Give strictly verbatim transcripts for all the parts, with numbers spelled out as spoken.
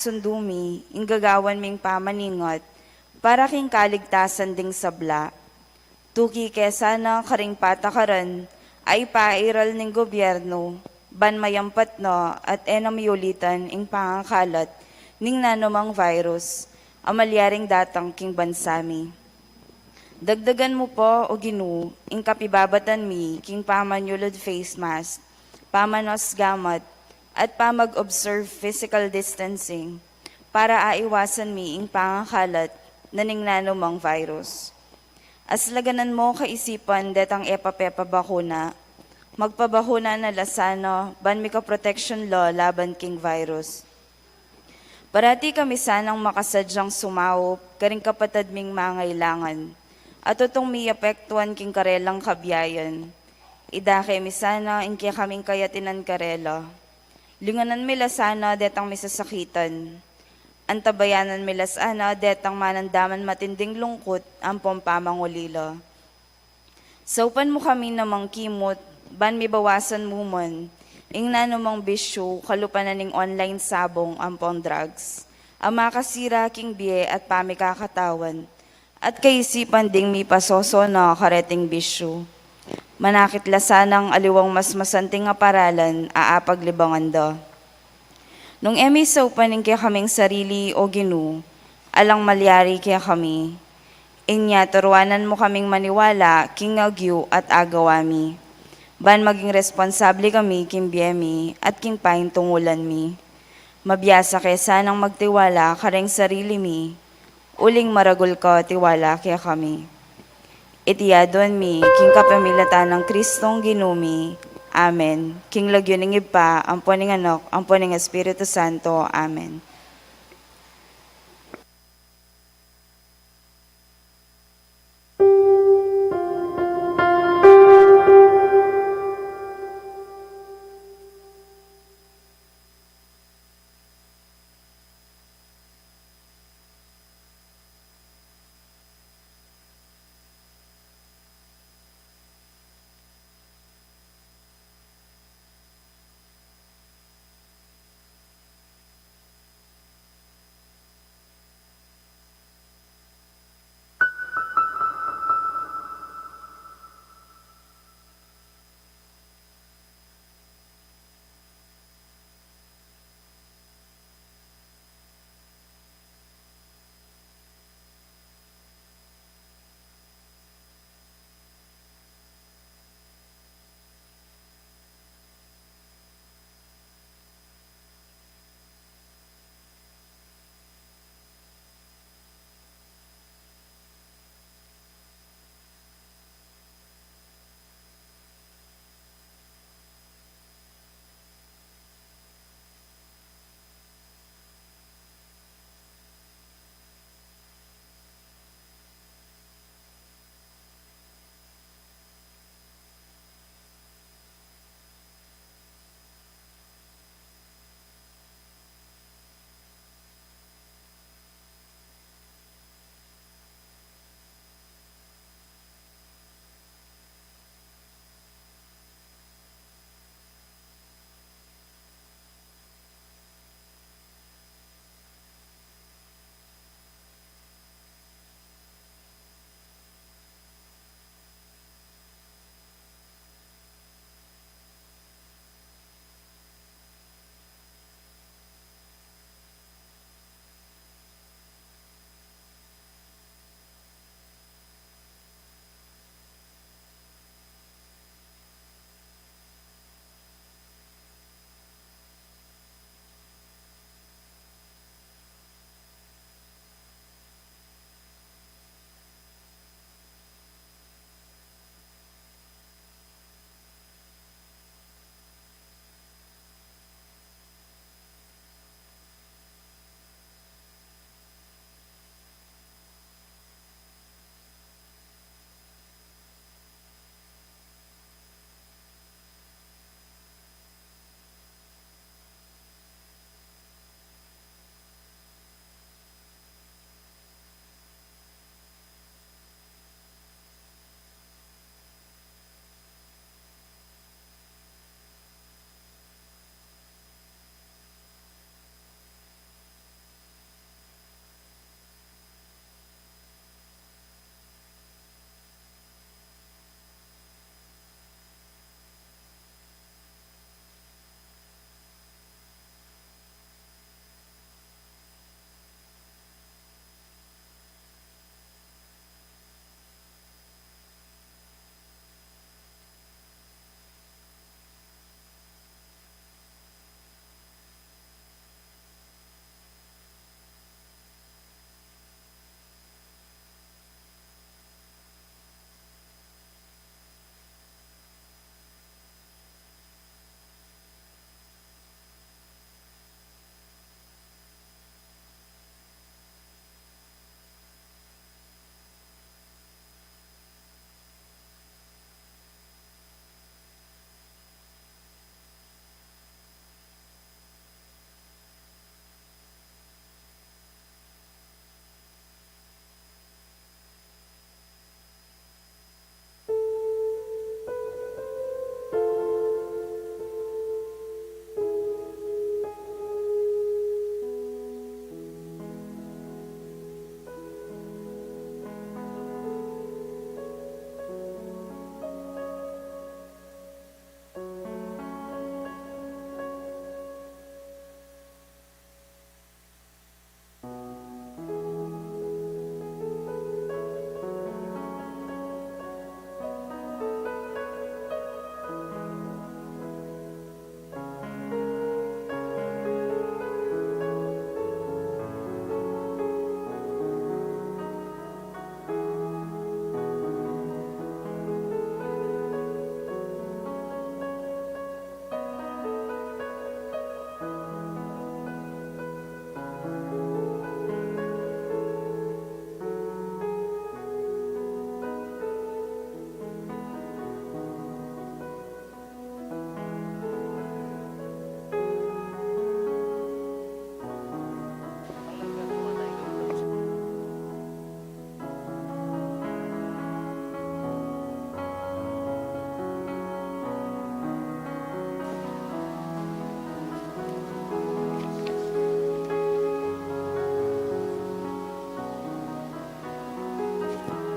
Sundo mi ing gagawan ming pamaningat para king kaligtasan ding sabla. Tuki ke sana karing patakaran a ipairal ning gobyerno ban mayampat na at e na miulitan ing pangakalat ning nanumang virus a malyaring datang king bansa mi. Dagdagan mu pa, O Ginu, ing kapibabatan mi king pamanyulud face mask, pamanos gamat, at pamag-observe physical distancing para aiwasan mi ing pangakalat na ning nanumang virus. Aslaganan mu kaisipan detang e pa pepabakuna. Magpabakuna na la sana ban mika-protection la laban king virus. Parati kami sanang makasadyang sumaup karing kapatad ming mangailangan at tutung miapektuan king karelang kabiayan. Idake mi sana ing kekaming kayatinan karela. Linganan mi la sana detang misasakitan. Antabayanan mi la sana detang manandaman matinding lungkut ampong pamangulila. Saupan mu kami na mangkimut ban mibawasan mu man ing nanumang bisyu kalupa na ning online sabong ampong drugs a makasira king bie at pamikakatawan at kaisipan ding mipasoso na kareting bisyu. Manakit la sanang aliwang mas masanting a paralan a apaglibangan da. Nung e mi saupan ing kekaming sarili, O Ginu, alang malyari kekami. Inya turuanan mu kaming maniwala king agyu at agawa mi, ban maging responsable kami king bie mi at king paintungulan mi. Mabiasa ke sanang magtiwala kareng sarili mi, uling maragul ka tiwala kekami. Iti aduan mi king kapamilatan nang Kristong Ginu mi. Amen. King lagyu ning Ibpa, ampo ning Anak, ampo ning Espiritu Santo. Amen.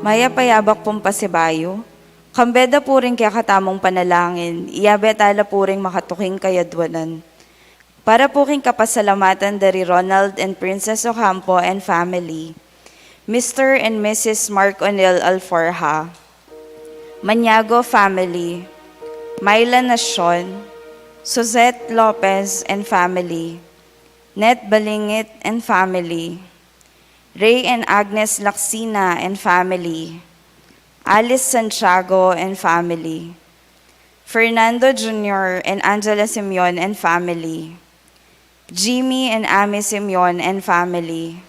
Mayap a yabak pung pasibayu. Kambe da pu ring kekatamung panalangin, iyabe tala pu ring makatuking kayadwanan. Para pu king kapasalamatan da ri Ronald and Princess Ocampo and family, Mister and Missus Mark O'Neill Alforja, Maniago family, Myla Nacion, Suzette Lopez and family, Net Balingit and family, Ray and Agnes Lacsina and family, Alice Santiago and family, Fernando Junior and Angela Simeon and family, Jimmy and Amy Simeon and family,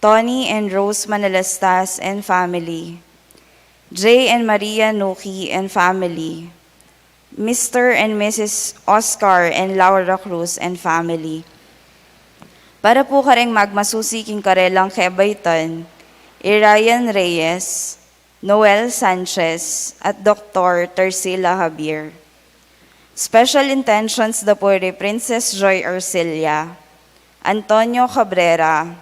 Tony and Rose Manalastas and family, Jay and Maria Nuki and family, Mister and Missus Oscar and Laura Cruz and family. Para pu kareng magmasusi king karelang kebaitan, i Ryan Reyes, Noel Sanchez, at Doktor Tercila Javier. Special intentions da pu ri Princess Joy Arcilla, Antonio Cabrera,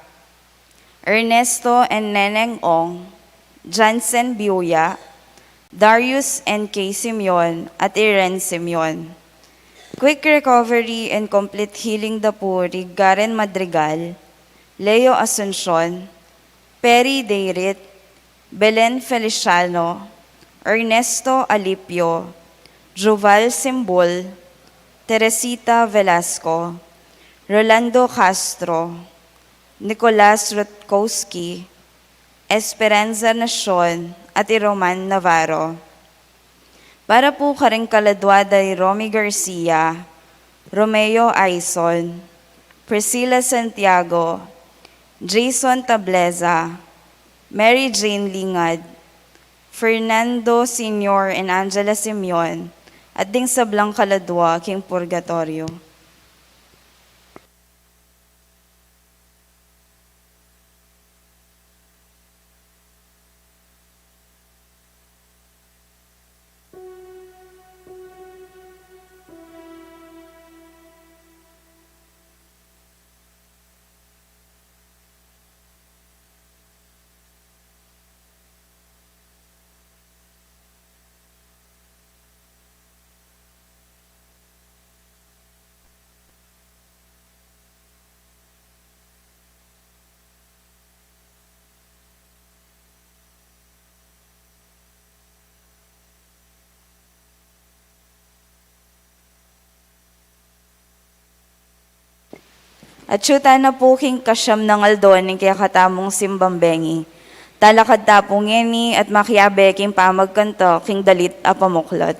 Ernesto and Neneng Ong, Jansen Biuya, Darius and Kay Simeon, at Irene Simeon. Quick recovery and complete healing da pu ri Garen Madrigal, Leo Asuncion, Perry Dayrit, Belen Feliciano, Ernesto Alipio, Juval Simbul, Teresita Velasco, Rolando Castro, Nicolas Rutkowski, Esperanza Nacion, at i Roman Navarro. Para pu karing kaladwa da i Romy Garcia, Romeo Aison, Priscilla Santiago, Jason Tableza, Mary Jane Lingad, Fernando Senior and Angela Simeon, at ding sablang kaladwa king purgatoryo. Atyu tana pu king kasiam nang aldo ning kekatamung simbang bengi. Talakad ta pu ngeni at makiabe king pamagkanta king dalit a pamuklat.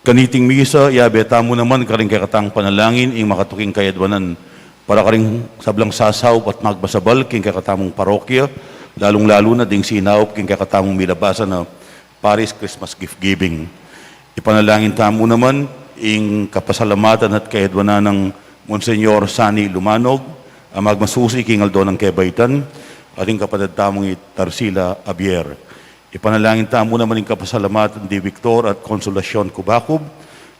Kaniting misa, yabe tamu naman karing kekatamung panalangin ing makatuking kayadwanan para karing sablang sasaup at magmasabal king kekatamung parokya, lalung-lalu na ding sinaup king kekatamung milabasan a Paris Christmas gift giving. Ipanalangin tamu naman ing kapasalamatan at kayadwanan nang Monsignor Sani Lumanog, a magmasusi king aldo nang kebaitan, at ing kapatad tamung i Tarsila Javier. Ipanalangin tamu naman ing kapasalamatan di Victor at Consolacion Cubacub,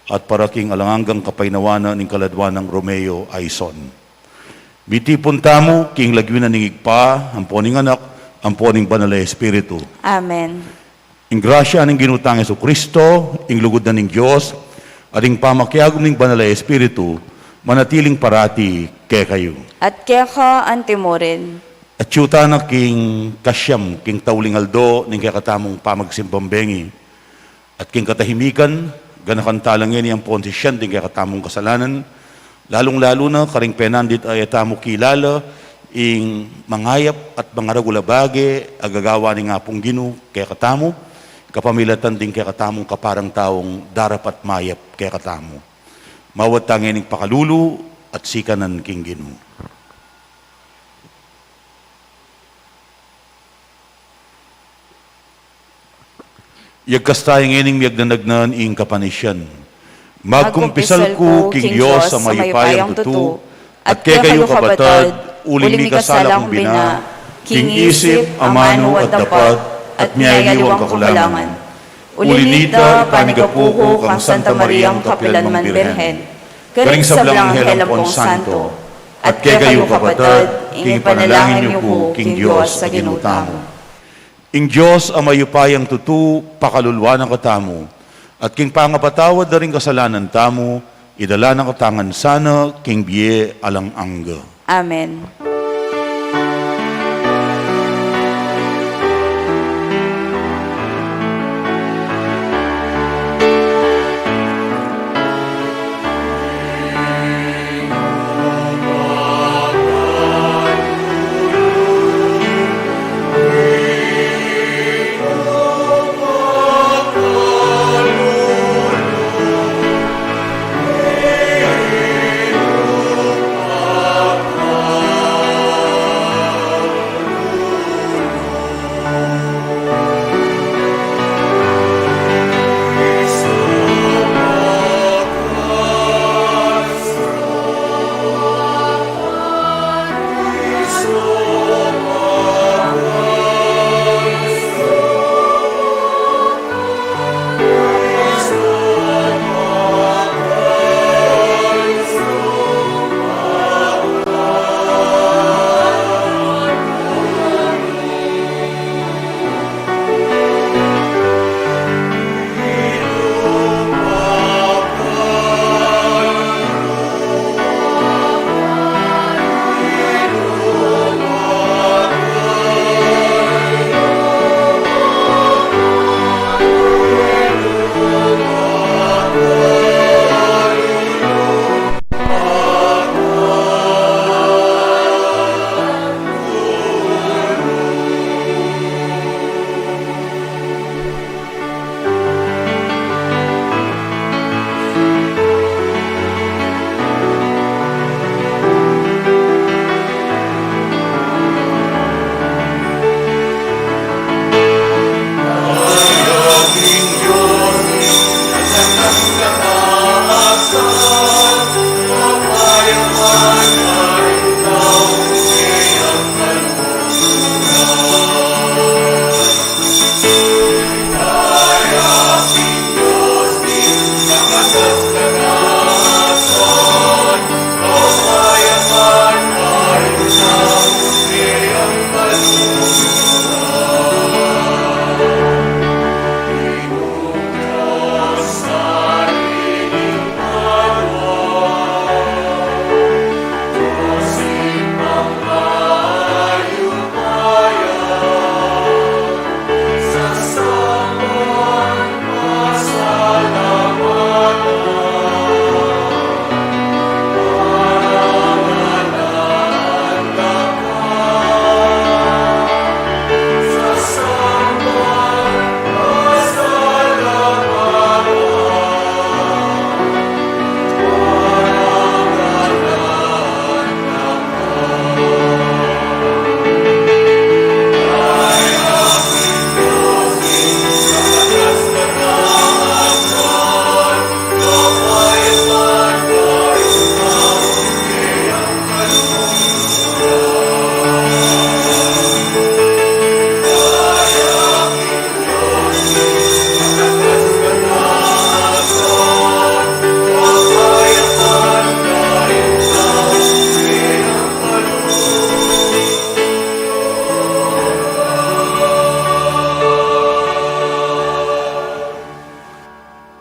at para king alang anggang kapaynawan ning kaladwa nang Romeo Aison. Mitipun tamu king lagyu na ning Ibpa, ampo ning Anak, ampo ning Banal a Espiritu. Amen. Ing grasya ning Ginu tang Jesucristo, ing lugud na ning Dios, at ing pamakiagum ning Banal a Espiritu, manatiling parati kekayu. At keka antimurin. At yu tana king kasiam king tauling aldo ning kekatamung pamagsimbang bengi. At king katahimikan, ganakan tala ngeni ampon sisian ding kekatamung kasalanan, lalung-lalu na karing penandit a e tamu kilala ing mangayap at mangaragul a bage a gagawa ning Apung Ginu kekatamu, kapamilatan ding kekatamung kaparang taung darapat mayap kekatamu. Mawad ta ngening pakalulu at sikanan king Ginu. Yagkas taya ngening miyagnanagnan ing kapanisian. Magkumpisal ku king Dios a mayupayang tutu, at kekayu kapatad, uling mikasala kung bina, king isip, amanu, at dapat, at miyayaliwang kakulangan. Uli nita, ipanigapu ku kang Santa Mariang kapilanman Birhen, karing sablang anghel ampong santo, at kekayu kapatad, ing ipanalangin yu ku king Dios a Ginu tamu. Ing Dios a mayupayang tutu, pakaluluan na katamu, at king pangapatawad da ring kasalanan tamu, idala na katamu ngan sana king bie alang angga. Amen.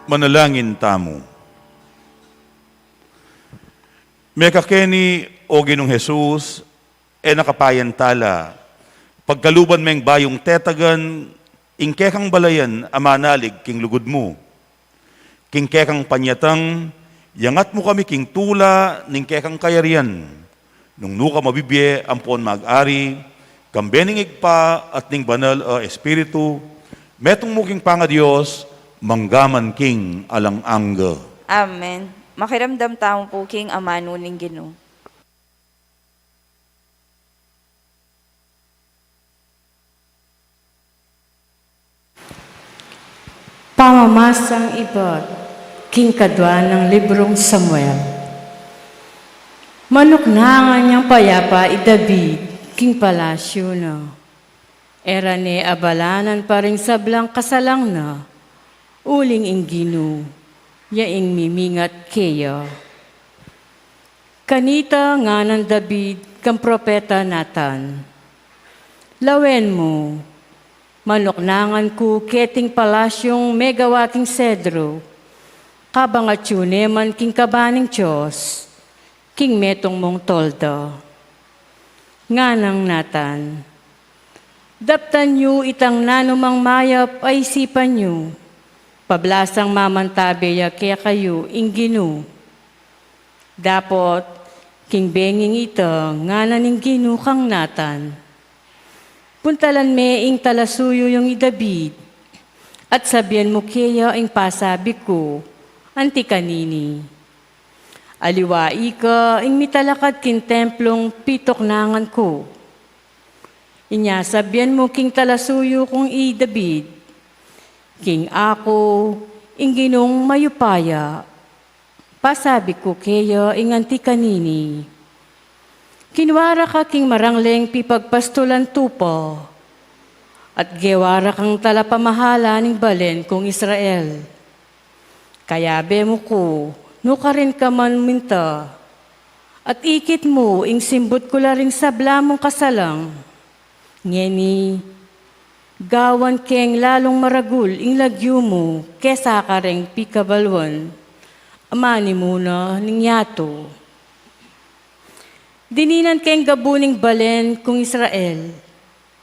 Manalangin tamu. Mekakeni, O Ginung Jesus, e na ka payan tala, pagkaluban meng bayung tetagan ing kekang balayan a manalig king lugud mu. King kekang panyatang, iyangat mu kami king tula ning kekang kayarian. Nung nu ka mabibie ampon mag-ari, kambe ning Ibpa at ning Banal a Espiritu, metung mu king pangaDios, mangga man king alang angga. Amen. Makiramdam tamu pu king amanu ning Ginu. Pamamasang ibat king kadua nang librung Samuel. Manuknangan yang payapa i David king palasyu na. E ra ne abalanan pa ring sablang kasalang na, uling ing Ginu ya ing mimingat keya. Kanita ngana nang David kang propeta Natan, lawen mu, manuknangan ku keting palasyung megawa king sedro, kabang atyu ne man king kaba ning Dios, king metung mung tolda. Nganang Natan, daptan yu itang nanumang mayap a isipan yu, pablasang mamantabe ya kekayu ing Ginu. Dapot, king benging ita, ngana ning Ginu kang Natan, puntalan me ing talasuyu yung i David, at sabian mu keya ing pasabi ku anti kanini. Aliwa ika ing mitalakad king templung pituknangan ku. Inya sabian mu king talasuyu kung i David, king aku, ing Ginung mayupaya, pasabi ku keya ing anti kanini. Kinua ra ka king marangleng pipagpastulan tupa, at gewa ra kang talapamahala ning balen kung Israel. Kayabe mu ku, nukarin ka man minta, at ikit mu ing simbut ku la ring sabla mung kasalang. Ngeni, gawan keng lalung maragul ing lagyu mu kesa kareng pikabaluan a manimuna ning yatu. Dininan keng gabu ning balen kung Israel,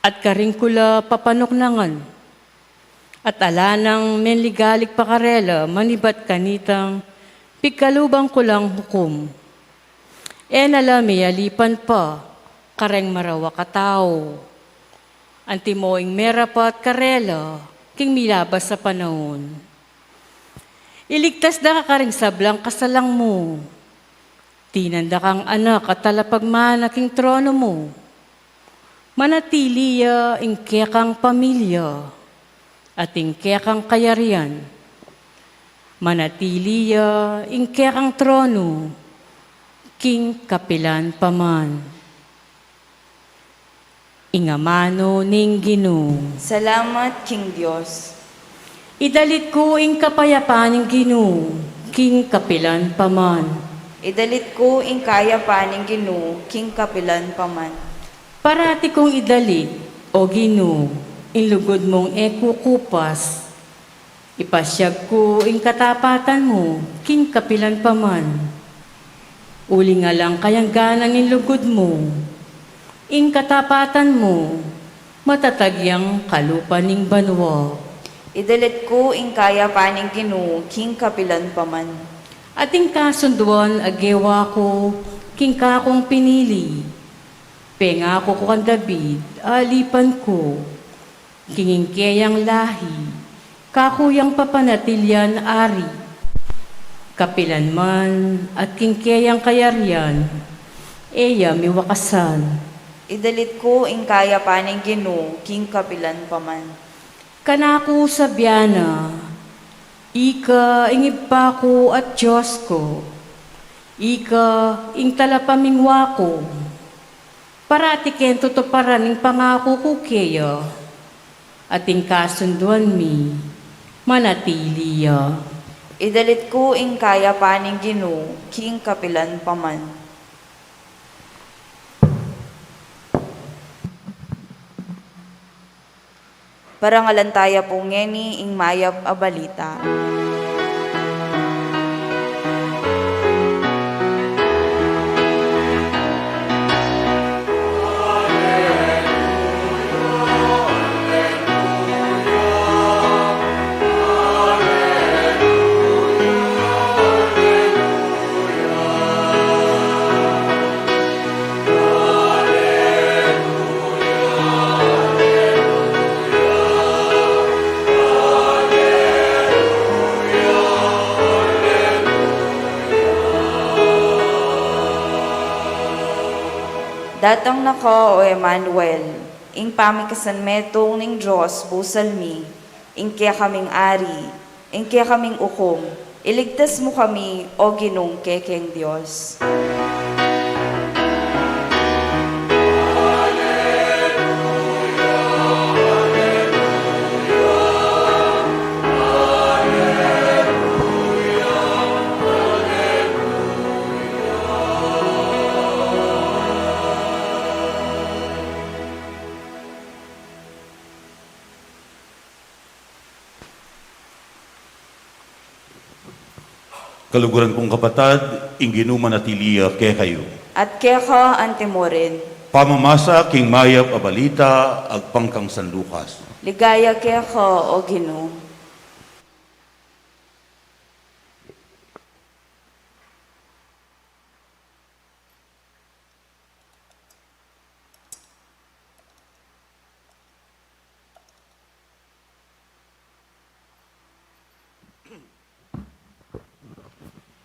at karin ku la papanuknangan. At ala nang menligalig pa karela manibat kanitang pigkaluban ku lang hukum. E na la meyalipan pa kareng marawak a tau, antimo ing merapat karela king milabas a panaun. Iligtas da ka kareng sablang kasalang mu. Tinan da kang anak a talapagmana king tronu mu. Manatili ya ing kekang pamilya at ing kekang kayarian. Manatili ya ing kekang tronu king kapilan pa man. Ing amanu ning Ginu. Salamat king Dios. Idalit ku ing kapayapan ning Ginu king kapilan pa man. Idalit ku ing kayapan ning Ginu king kapilan pa man. Parati kung idalit, O Ginu, ing lugud mung e kukupas. Ipasyag ku ing katapatan mu king kapilan pa man. Uling alang kayangganan ing lugud mu, ing katapatan mu, matatag yang kalupa ning banua. Idalit ku ing kayapan ning Ginu king kapilan pa man. At ing kasunduan a gewa ku king kakung pinili, pengaku ku kang David, alipan ku. King ing keyang lahi, kaku yang papanatilian ari. Kapilan man at king keyang kayarian, e ya miwakasan. Idalit ku ing kayapan ning Ginu king kapilan pa man. Kanaku sabian na, Ika ing Ibpa ku at Dios ku, ika ing talapamingwa ku. Parati keng tutuparan ing pangaku ku keya, at ing kasunduan mi manatili ya. Idalit ku ing kayapan ning Ginu king kapilan pa man. Parangalan taya pu ngeni ing mayap a balita. Datang na ka, o Emmanuel, ing pamikasan metung ning Dios busal mi, ing kekaming Ari, ing kekaming ukum, iligtas mu kami, o Ginung kekeng Dios. Kaluguran kung kapatad, ing Ginu manatili ya kekayu. At keka antimurin. Pamamasa king mayap a balita agpang kang San Lucas. Ligaya keka, o Ginu.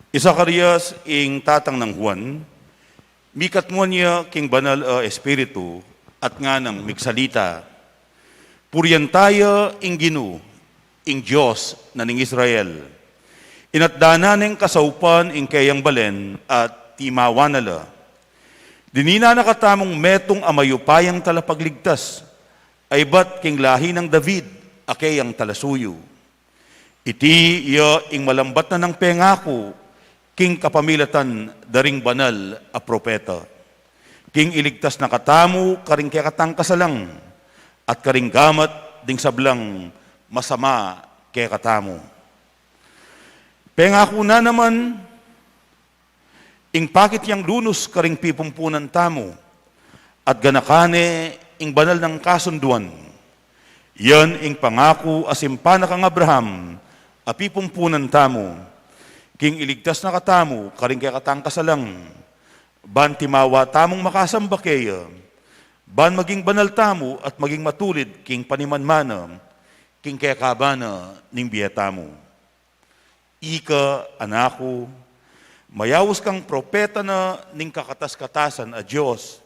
I Zacarias, ing tatang nang Juan, mikatmuan ya king Banal a Espiritu at nganang migsalita, "Purian taya ing Ginu, ing Dios na ning Israel. Inatdanan neng kasaupan ing keyang balen at timawa na la. Dininan na katamung metung a mayupayang talapagligtas, a ibat king lahi nang David a keyang talasuyu. Iti ya ing malambat na nang pengaku king kapamilatan da ring banal a propeta, king iligtas na katamu karing kekatang kasalang at karing gamat ding sablang masama kekatamu. Pengaku na naman ing pakit yang lunus karing pipumpunan tamu, at ganakan ne ing banal nang kasunduan. Yan ing pangaku a simpan na kang Abraham a pipumpunan tamu, king iligtas na katamu karing kekatang kasalang, ban timawa tamung makasamba keya, ban maging banal tamu at maging matulid king panimanmana king kekabana ning bie tamu. Ika, anak ku, mayaus kang propeta na ning kakatas-katasan a Dios.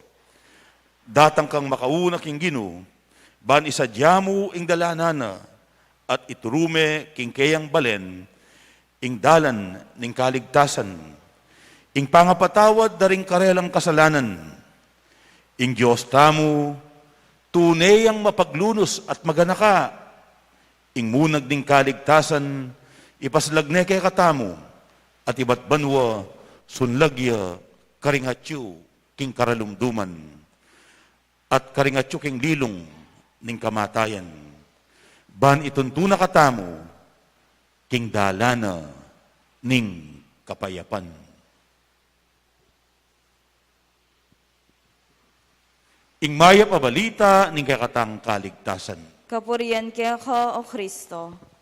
Datang kang makauna king Ginu, ban isadya mu ing dalanan na, at ituru me king keyang balen ing dalan ning kaligtasan, ing pangapatawad da ring karelang kasalanan. Ing Dios tamu, tune yang mapaglunus at maganaka. Ing munag ning kaligtasan, ipaslag ne kekatamu, at ibat banua, sunlag ya karing atyu king karalumduman, at karing atyu king lilung ning kamatayan, ban ituntu na katamu king dalan na ning kapayapan." Ing mayap a balita ning kekatang kaligtasan. Kapurian keka, o Kristo.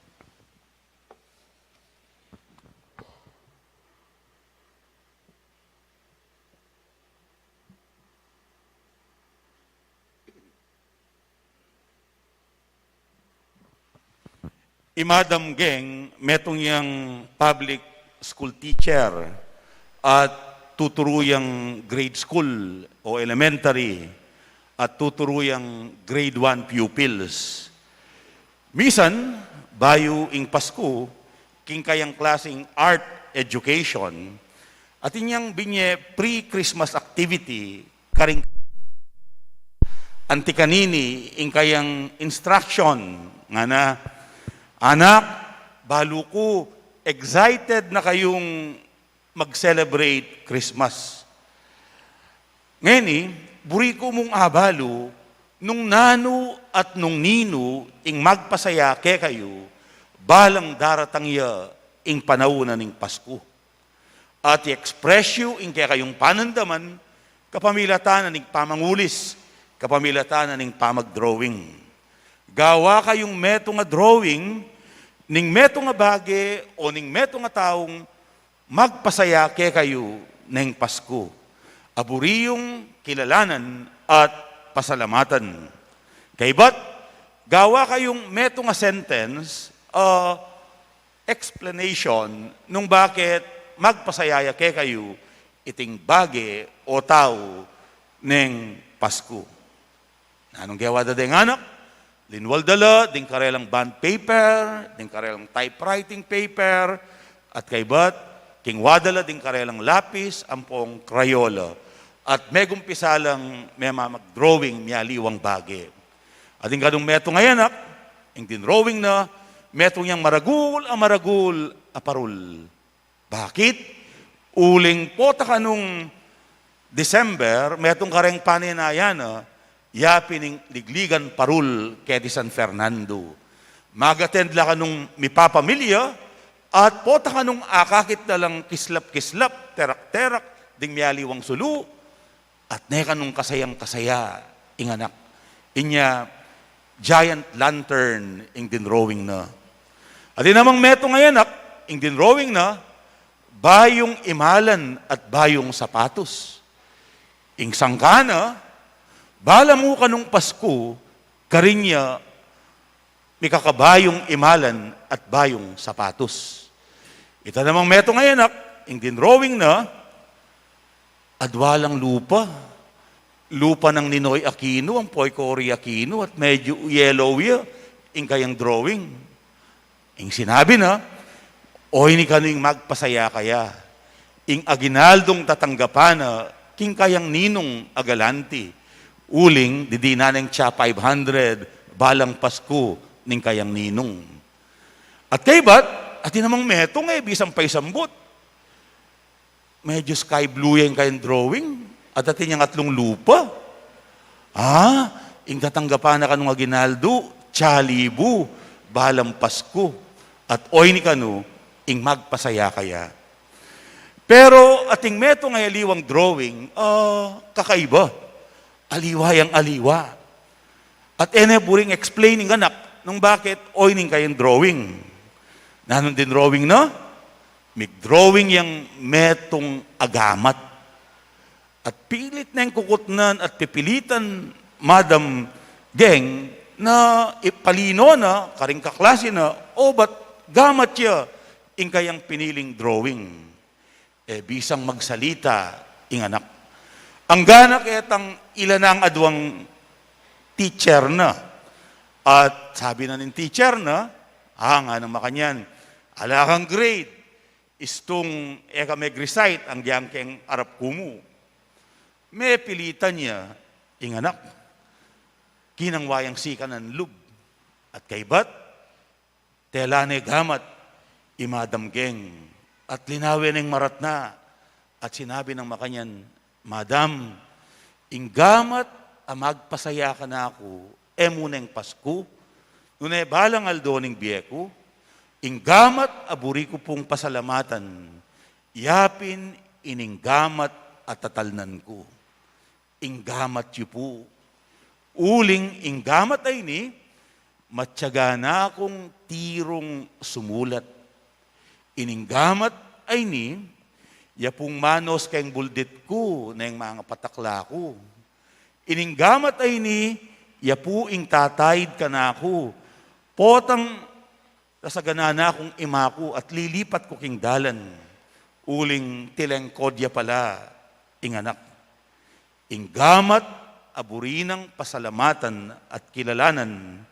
I Madam Geng, metung yang public school teacher at tuturu yang grade school o elementary at tuturu yang grade one pupils. Misan, bayu ing Pasku, king kayang klaseng art education, atin yang binye pre-Christmas activity karing anti kanini ing kayang instruction, ngana, "Anak, balu ku excited na kayung mag-celebrate Christmas. Ngeni, buri ku mung abalu nung nanu at nung ninu ing magpasaya kekayu balang daratang ya ing panaun na ning Pasku. At i-express yu ing kekayung panandaman kapamilatan na ning pamangulis, kapamilatan na ning pamag-drawing. Gawa kayung metung a drawing ning metung a bage o ning metung a taung magpasaya kekayu neng Pasku, a buri yung kilalanan at pasalamatan. Kaybat, gawa kayung metung a sentence, a explanation nung bakit magpasaya ya kekayu iting bage o tau neng Pasku. Nanung gewa da deng anak? Linwal da la ding karelang bond paper, ding karelang typewriting paper, at kaybat, kingwa da la ding karelang lapis ampong krayola, at megumpisa lang memamag-drawing mialiwang bage. At ing kanung metung a anak, ing dinrawing na, metung yang maragul a maragul a parul. Bakit? Uling pota kanung December, metung kareng panenayan na, yapin ing ligligan parul keti San Fernando. Mag-attend la kanung mipapamilya, at pota kanung akakit na lang kislap-kislap, terak-terak, ding mialiwang sulu, at ne kanung kasayang-kasaya ing anak. Inya, giant lantern ing dinrawing na. At ing namang metung a anak, ing dinrawing na, bayung imalan at bayung sapatos. Ing sangkan na, bala mu kanung Pasku, karin ya mikakabayung imalan at bayung sapatos. Ita namang metung a anak, ing dinrawing na, adwa lang lupa. Lupa nang Ninoy Aquino, ampo i Cory Aquino, at medyu yellow ya ing kayang drawing. Ing sinabi na, "Oyni kanu ing magpasaya kaya, ing aginaldung tatanggapan na king kayang ninung a galante, uling didinan neng tsa five hundred balang Pasku ning kayang ninung." At kaybat, atin namang metung e, bisang paisambut. Medyu sky blue ya ing kayang drawing, at atin yang atlung lupa. Ah, ing tatanggapan na kanung aginaldu, tsa libu balang Pasku, at oyni kanu ing magpasaya kaya. Pero ating metung a aliwang drawing, ah, kakaiba. Aliwa yang aliwa. At e ne buring explain ing anak nung bakit oyni ing kayang drawing. Nanung dinrawing na? Mig-drawing yang metung a gamat. At pilit neng kukutnan at pipilitan Madam Geng na ipalino na karing kaklase na, o ba't gamat ya ing kayang piniling drawing. E bisang magsalita ing anak. Anggang ketang ila nang adwang teacher na. At sabi na ning teacher na, ah, nganang makanyan, "Ala kang grade, istung e ka meg-recite anggiyang keng arap ku mu." Mepilitan ya ing anak. Kinangwa yang sikanan lub. At kaybat, tela ne gamat i Madam Geng, at linawe neng maratna, at sinabi nang makanyan, "Madam, ing gamat a magpasaya kanaku, e mu neng Pasku, nune balang aldo ning bie ku, ing gamat a buri ku pung pasalamatan, yapin ining gamat a tatalnan ku." Ing gamat yu pu. Uling ing gamat a ini, matyaga na kung tirung sumulat. Ining gamat a ini, ya pung manos keng buldit ku neng mangapatakla ku. Ining gamat a ini, ya pu ing tataid kanaku. Potang sasagana na kung ima ku at lilipat ku king dalan. Uling tilengkod ya pala ing anak. Ing gamat a buri nang pasalamatan at kilalanan,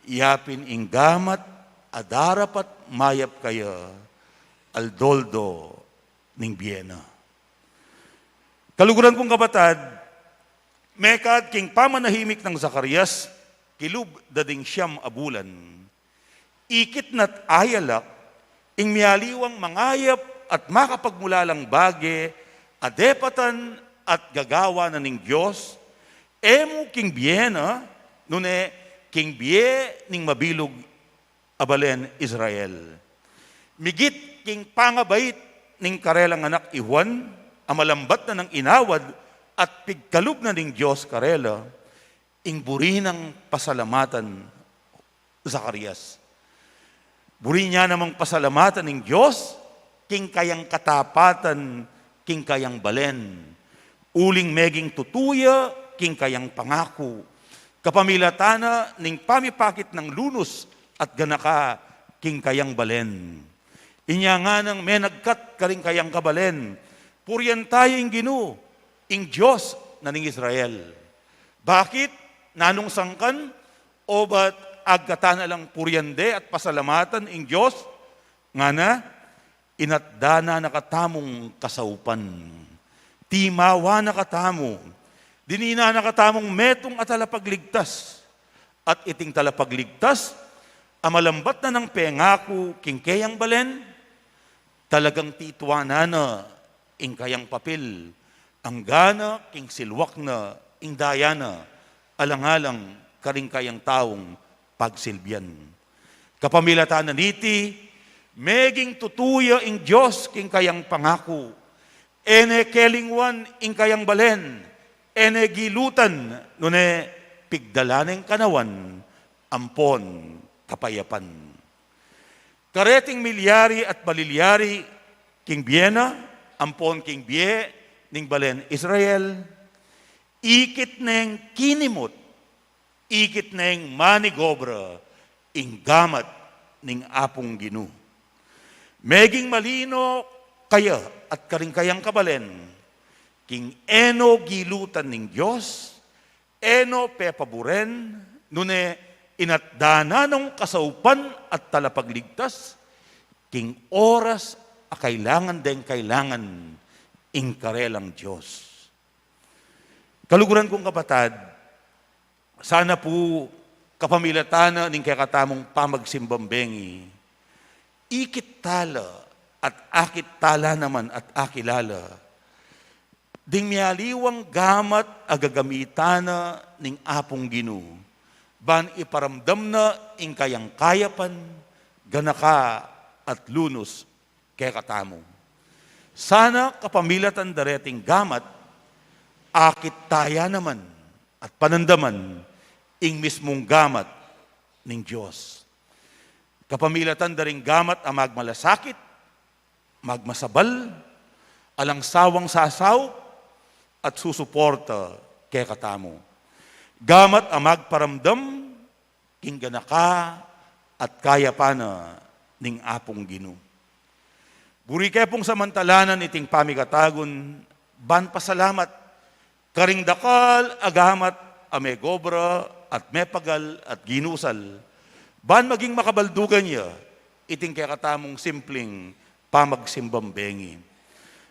yapin ing gamat a darapat mayap kaya aldo-aldo ning bie na. Kaluguran kung kapatad, mekad king pamanahimik nang Zacarias, kilub da ding siyam a bulan, ikit na't ayalak ing mialiwang mangayap at makapagmulalang bage a depatan at gagawan na ning Dios, e mu king bie na, nune king bie ning mabilug a balen Israel. Migit king pangabait ning karelang anak i Juan, a malambat na nang inawad at pigkalub na ning Dios karela, ing buri nang pasalamatan Zacarias. Buri na namang pasalamatan ning Dios, king kayang katapatan, king kayang balen. Uling meging tutu ya, king kayang pangaku. Kapamilatan na ning pamipakit nang lunus at ganaka, king kayang balen. Inya nganang menagkat karing kayang kabalen, "Purian taya ing Ginu, ing Dios na ning Israel. Bakit? Nanung sangkan? Obat agkatan na lang purian de at pasalamatan ing Dios, ngana, inatda na na katamung kasaupan. Timawa na katamu. Dininan na katamung metung a talapagligtas. At iting talapagligtas, a malambat na nang pengaku king keyang balen, talagang tituanan na ing kayang papil, anggana king silwak na ing daya na, alang-alang karing kayang taung pagsilbian. Kapamilatan na niti, meging tutu ya ing Dios king kayang pangaku, e ne kelingwan ing kayang balen, e ne gilutan, nune pigdalan neng kanawan, ampon kapayapan. Kareting milyari at malilyari king bie na, ampon king bie ning balen Israel, ikit neng kinimut, ikit neng manigobra ing gamat ning Apung Ginu. Meging malino kaya at karing kayang kabalen, king e no gilutan ning Dios, e no pepaburen, nune inatda na nong kasaupan at talapagligtas, king oras a kailangan deng kailangan ing karelang Dios. Kaluguran kung kapatad, sana pu kapamilatan na ning kekatamung pamagsimbang bengi, ikit tala at akit tala naman at akilala ding mialiwang gamat a gagamitan na ning Apung Ginu, ban iparamdam na ing kayang kayapan, ganaka at lunus kekatamu. Sana kapamilatan dareting gamat, akit taya naman at panandaman ing mismung gamat ning Dios. Kapamilatan daring gamat a magmalasakit, magmasabal, alang sawang sasaup at susuporta kekatamu. Gamat a magparamdam king ganaka at kayapan na ning Apung Ginu. Buri ke pung samantalanan iting pamikatagun, ban pasalamat karing dakal a gamat a megobra at mepagal at ginusal, ban maging makabaldugan ya iting kekatamung simpling pamagsimbang bengi.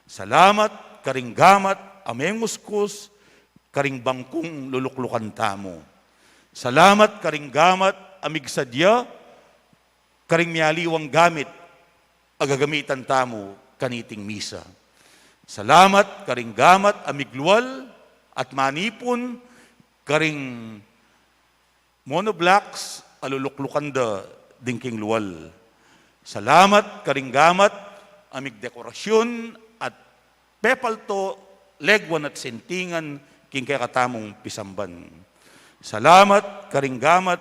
Salamat karing gamat a menguskus karing bangkung luluklukan tamu. Salamat karing gamat a migsadya karing mialiwang gamit a gagamitan tamu kaniting misa. Salamat karing gamat a miglual at manipun karing monoblocks a luluklukan da ding king lual. Salamat karing gamat a migdekorasyun at pepalto, legwan at sintingan king kekatamung pisamban. Salamat karing gamat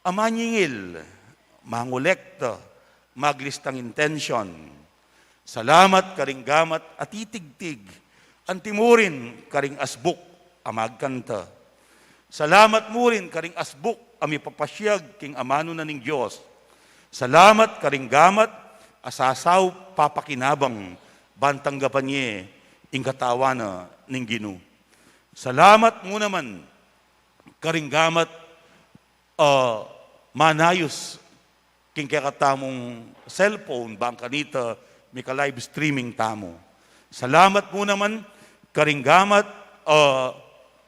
a manyingil, mangolekta, maglistang intensyon. Salamat karing gamat a titigtig, anti mu rin karing asbuk a magkanta. Salamat mu rin karing asbuk a mipapasyag king amanu na ning Dios. Salamat karing gamat a sasaup papakinabang ban tanggapan ye ing katawan na ning Ginu. Salamat mu naman karing gamat a manayus king kekatamung cellphone, bang kanita mika-live streaming tamu. Salamat mu naman karing gamat a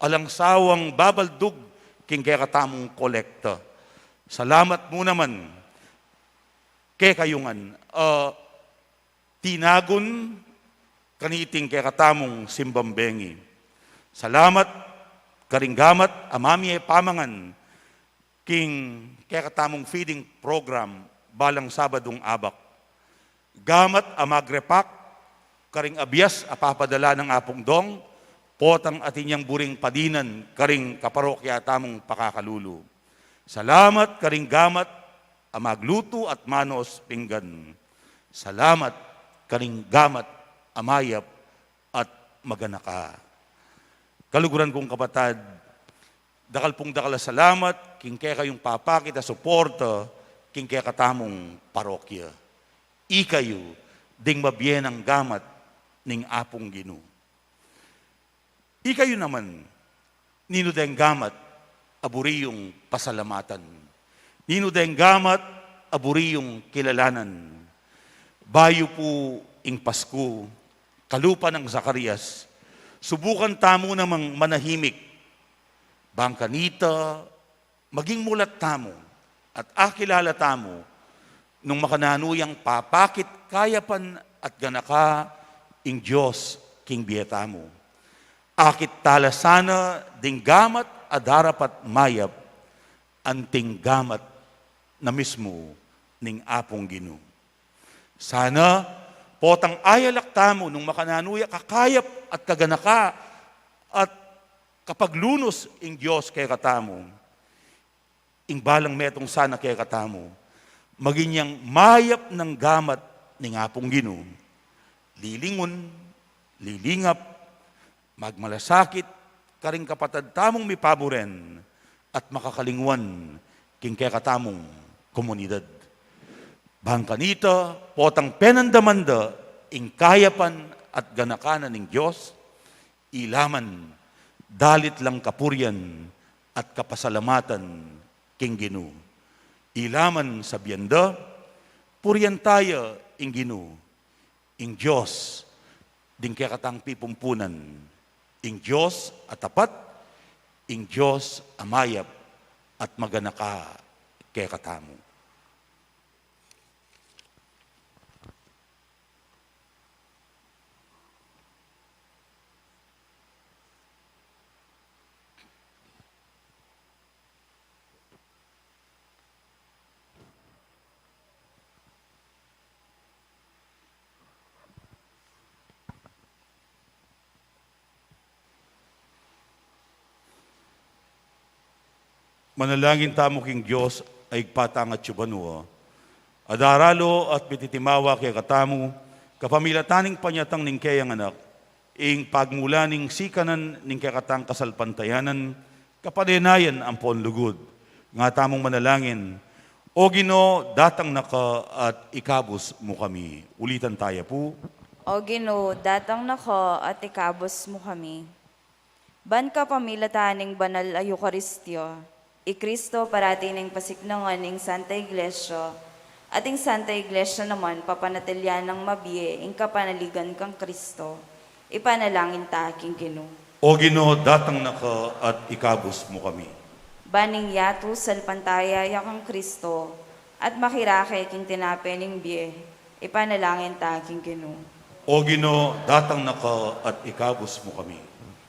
alang sawang babaldug king kekatamung kolekta. Salamat mu naman kekayu ngan a tinagun kaniting kekatamung simbang bengi. Salamat karing gamat a mamie pamangan king kekatamung feeding program balang Sabadung abak. Gamat a magrepak karing abias a papadala nang Apung Dong, potang atin yang buring padinan karing kaparokya tamung pakakalulu. Salamat karing gamat a maglutu at manos pinggan. Salamat karing gamat a mayap at maganaka. Kaluguran kung kapatad, dakal pung dakal a salamat king kekayung papakit a suporta king kekatamung parokya. Ikayu ding mabie nang gamat ning Apung Ginu. Ikayu naman, ninu deng gamat a buri yung pasalamatan? Ninu deng gamat a buri yung kilalanan? Bayu pu ing Pasku, kalupa nang Zacarias, subukan tamu namang manahimik. Bang kanita, maging mulat tamu at akilala tamu nung makananu yang papakit kayapan at ganaka ing Dios king bie tamu. Akit tala sana ding gamat a darapat mayap, anting gamat na mismu ning Apung Ginu. Sana, potang ayalak tamu nung makananu ya kakayap at kaganaka at kapaglunus ing Dios kekatamu, ing balang metung sana kekatamu, maging yang mayap nang gamat ning Apung Ginu, lilingun, lilingap, magmalasakit karing kapatad tamung mipaburen at makakalingwan king kekatamung komunidad. Bang kanita, potang penandaman da ing kayapan at ganaka na ning Dios, ila man dalit lang kapurian at kapasalamatan king Ginu. Ila man sabian da, purian taya ing Ginu, ing Dios ding kekatang pipumpunan, ing Dios a tapat, ing Dios a mayap at maganaka kekatamu. Manalangin tamu king Dios a Ibpa tang atsu banua, a daralo at mititimawa kekatamu kapamilatan ning panyatang ning keyang Anak, ing pagmula ning sikanan ning kekatang kasalpantayanan, kapanenayan ampon lugud. Nga tamung manalangin, O Ginu, datang na ka at ikabus mu kami. Ulitan taya pu. O Ginu, datang na ka at ikabus mu kami. Ban kapamilatan ning banal a Eukaristia, i Kristo parati neng pasiknangan ing Santa Iglesia, at ing Santa Iglesia naman papanatilian nang mabie ing kapanaligan kang Kristo. Ipanalangin ta king Ginu. O Ginu, datang na ka at ikabus mu kami. Ban ing yatu salpantaya ya kang Kristo, at makirake king tinape ning bie. Ipanalangin ta king Ginu. O Ginu, datang na ka at ikabus mu kami.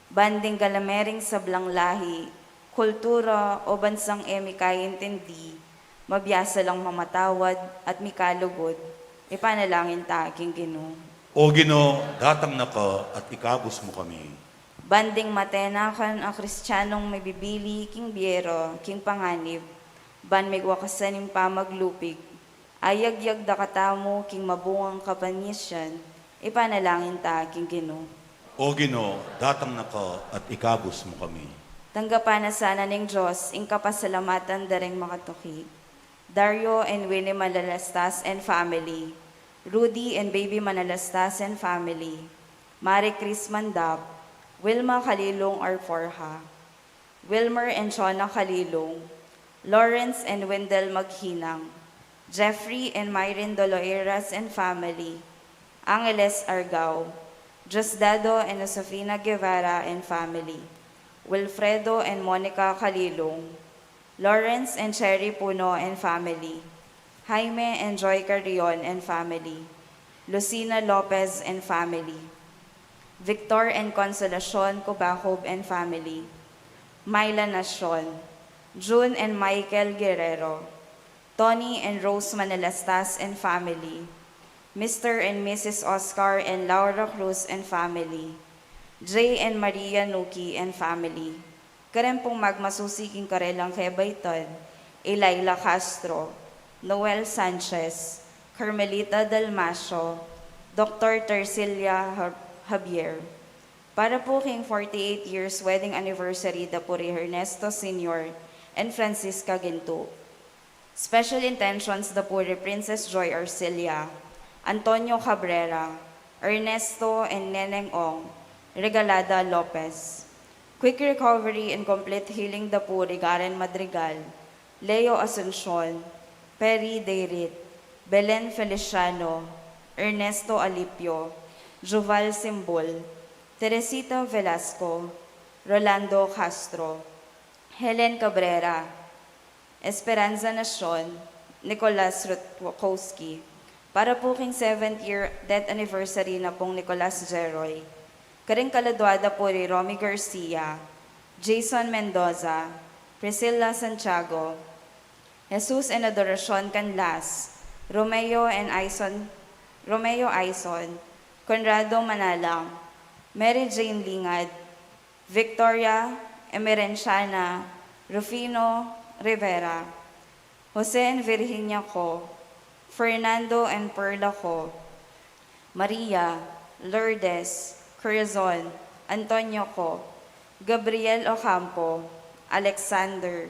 Ban ding galame ring sablang lahi, kultura, o bansang e mikaintindi, mabiasa lang mamatawad at mikalugud. Ipanalangin ta king Ginu. O Ginu, datang na ka at ikabus mu kami. Ban ding matenakan a Kristianong mibibili king bie ra king panganib, ban migwakasan ing pamaglupig, ayagyag da katamu king mabungang kapanisian. Ipanalangin ta king Ginu. O Ginu, datang na ka at ikabus mu kami. Tanggapan na sana ning Dios ing kapasalamatan da ring makatuki. Dario and Winnie Manalastas and family, Rudy and Baby Manalastas and family, Mari Chris Mandap, Wilma Kalilong Arforja, Wilmer and Chona Kalilong, Lawrence and Wendell Maghinang, Jeffrey and Myrin Doloeras and family, Angeles Argao, Diosdado and Josefina Guevara and family, Wilfredo and Monica Kalilong, Lawrence and Cherry Puno and family, Jaime and Joy Carrion and family, Lucina Lopez and family, Victor and Consolacion Cubacob and family, Myla Nacion, June and Michael Guerrero, Tony and Rose Manalastas and family, Mister and Missus Oscar and Laura Cruz and family, Jay and Maria Nuki and family, kareng pung magmasusi king karelang kebaitan, i Laila Castro, Noel Sanchez, Carmelita Dalmacio, Doctor Tercilia Har-, Javier. Para pu king forty-eight years wedding anniversary da pu ri Ernesto Senior and Francisca Ginto. Special intentions da pu ri Princess Joy Arcilla, Antonio Cabrera, Ernesto and Neneng Ong, Regalada Lopez. Quick recovery and complete healing da pu ri Garen Madrigal, Leo Asuncion, Perry Dayrit, Belen Feliciano, Ernesto Alipio, Juval Simbul, Teresita Velasco, Rolando Castro, Helen Cabrera, Esperanza Nacion, Nicolas Rutkowski, para pu king seventh year death anniversary na pung Nicolas Jeroy, karing kaladua da pu ri Romy Garcia, Jason Mendoza, Priscilla Santiago, Jesus and Adoracion Canlas, Romeo and Aison, Romeo Aison, Conrado Manalang, Mary Jane Lingad, Victoria Emerenciana, Rufino Rivera, Jose and Virginia Co, Fernando and Perla Co, Maria, Lourdes, Corazon, Antonio Co, Gabriel Ocampo, Alexander,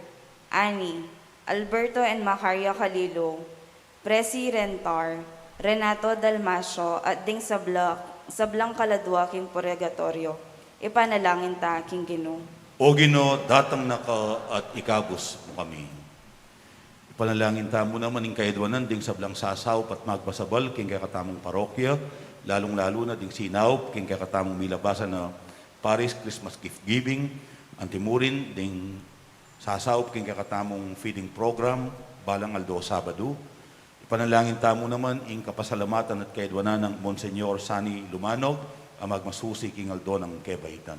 Annie, Alberto and Macaria Calilung, Presi Rentar, Renato Dalmacio, at ding sabla, sablang kaladua king purgatoryo, ipanalangin ta king Ginu. O Ginu, datang na ka at ikabus mu kami. Ipanalangin tamu naman ing kayadwanan ding sablang sasaup at magbasabal king kekatamung parokya, lalung-lalu na ding sinaup king kekatamung milabasan a Parish Christmas Gift Giving, anti mu rin ding sasaup king kekatamung feeding program, balang aldo Sabadu. Ipanalangin tamu naman ing kapasalamatan at kayadwanan nang Monsignor Sani Lumanog, a magmasusi king aldo nang kebaitan.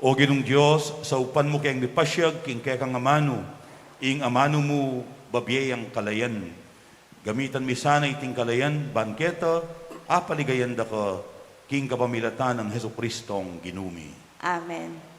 O Ginung Dios, saupan mu keng mipasiag king kekang amanu, ing amanu mu babie yang kalayan. Gamitan mi sana iting kalayan, ban keta, apaligayan da ka, king kapamilatan nang Jesucristong Ginu mi. Amen.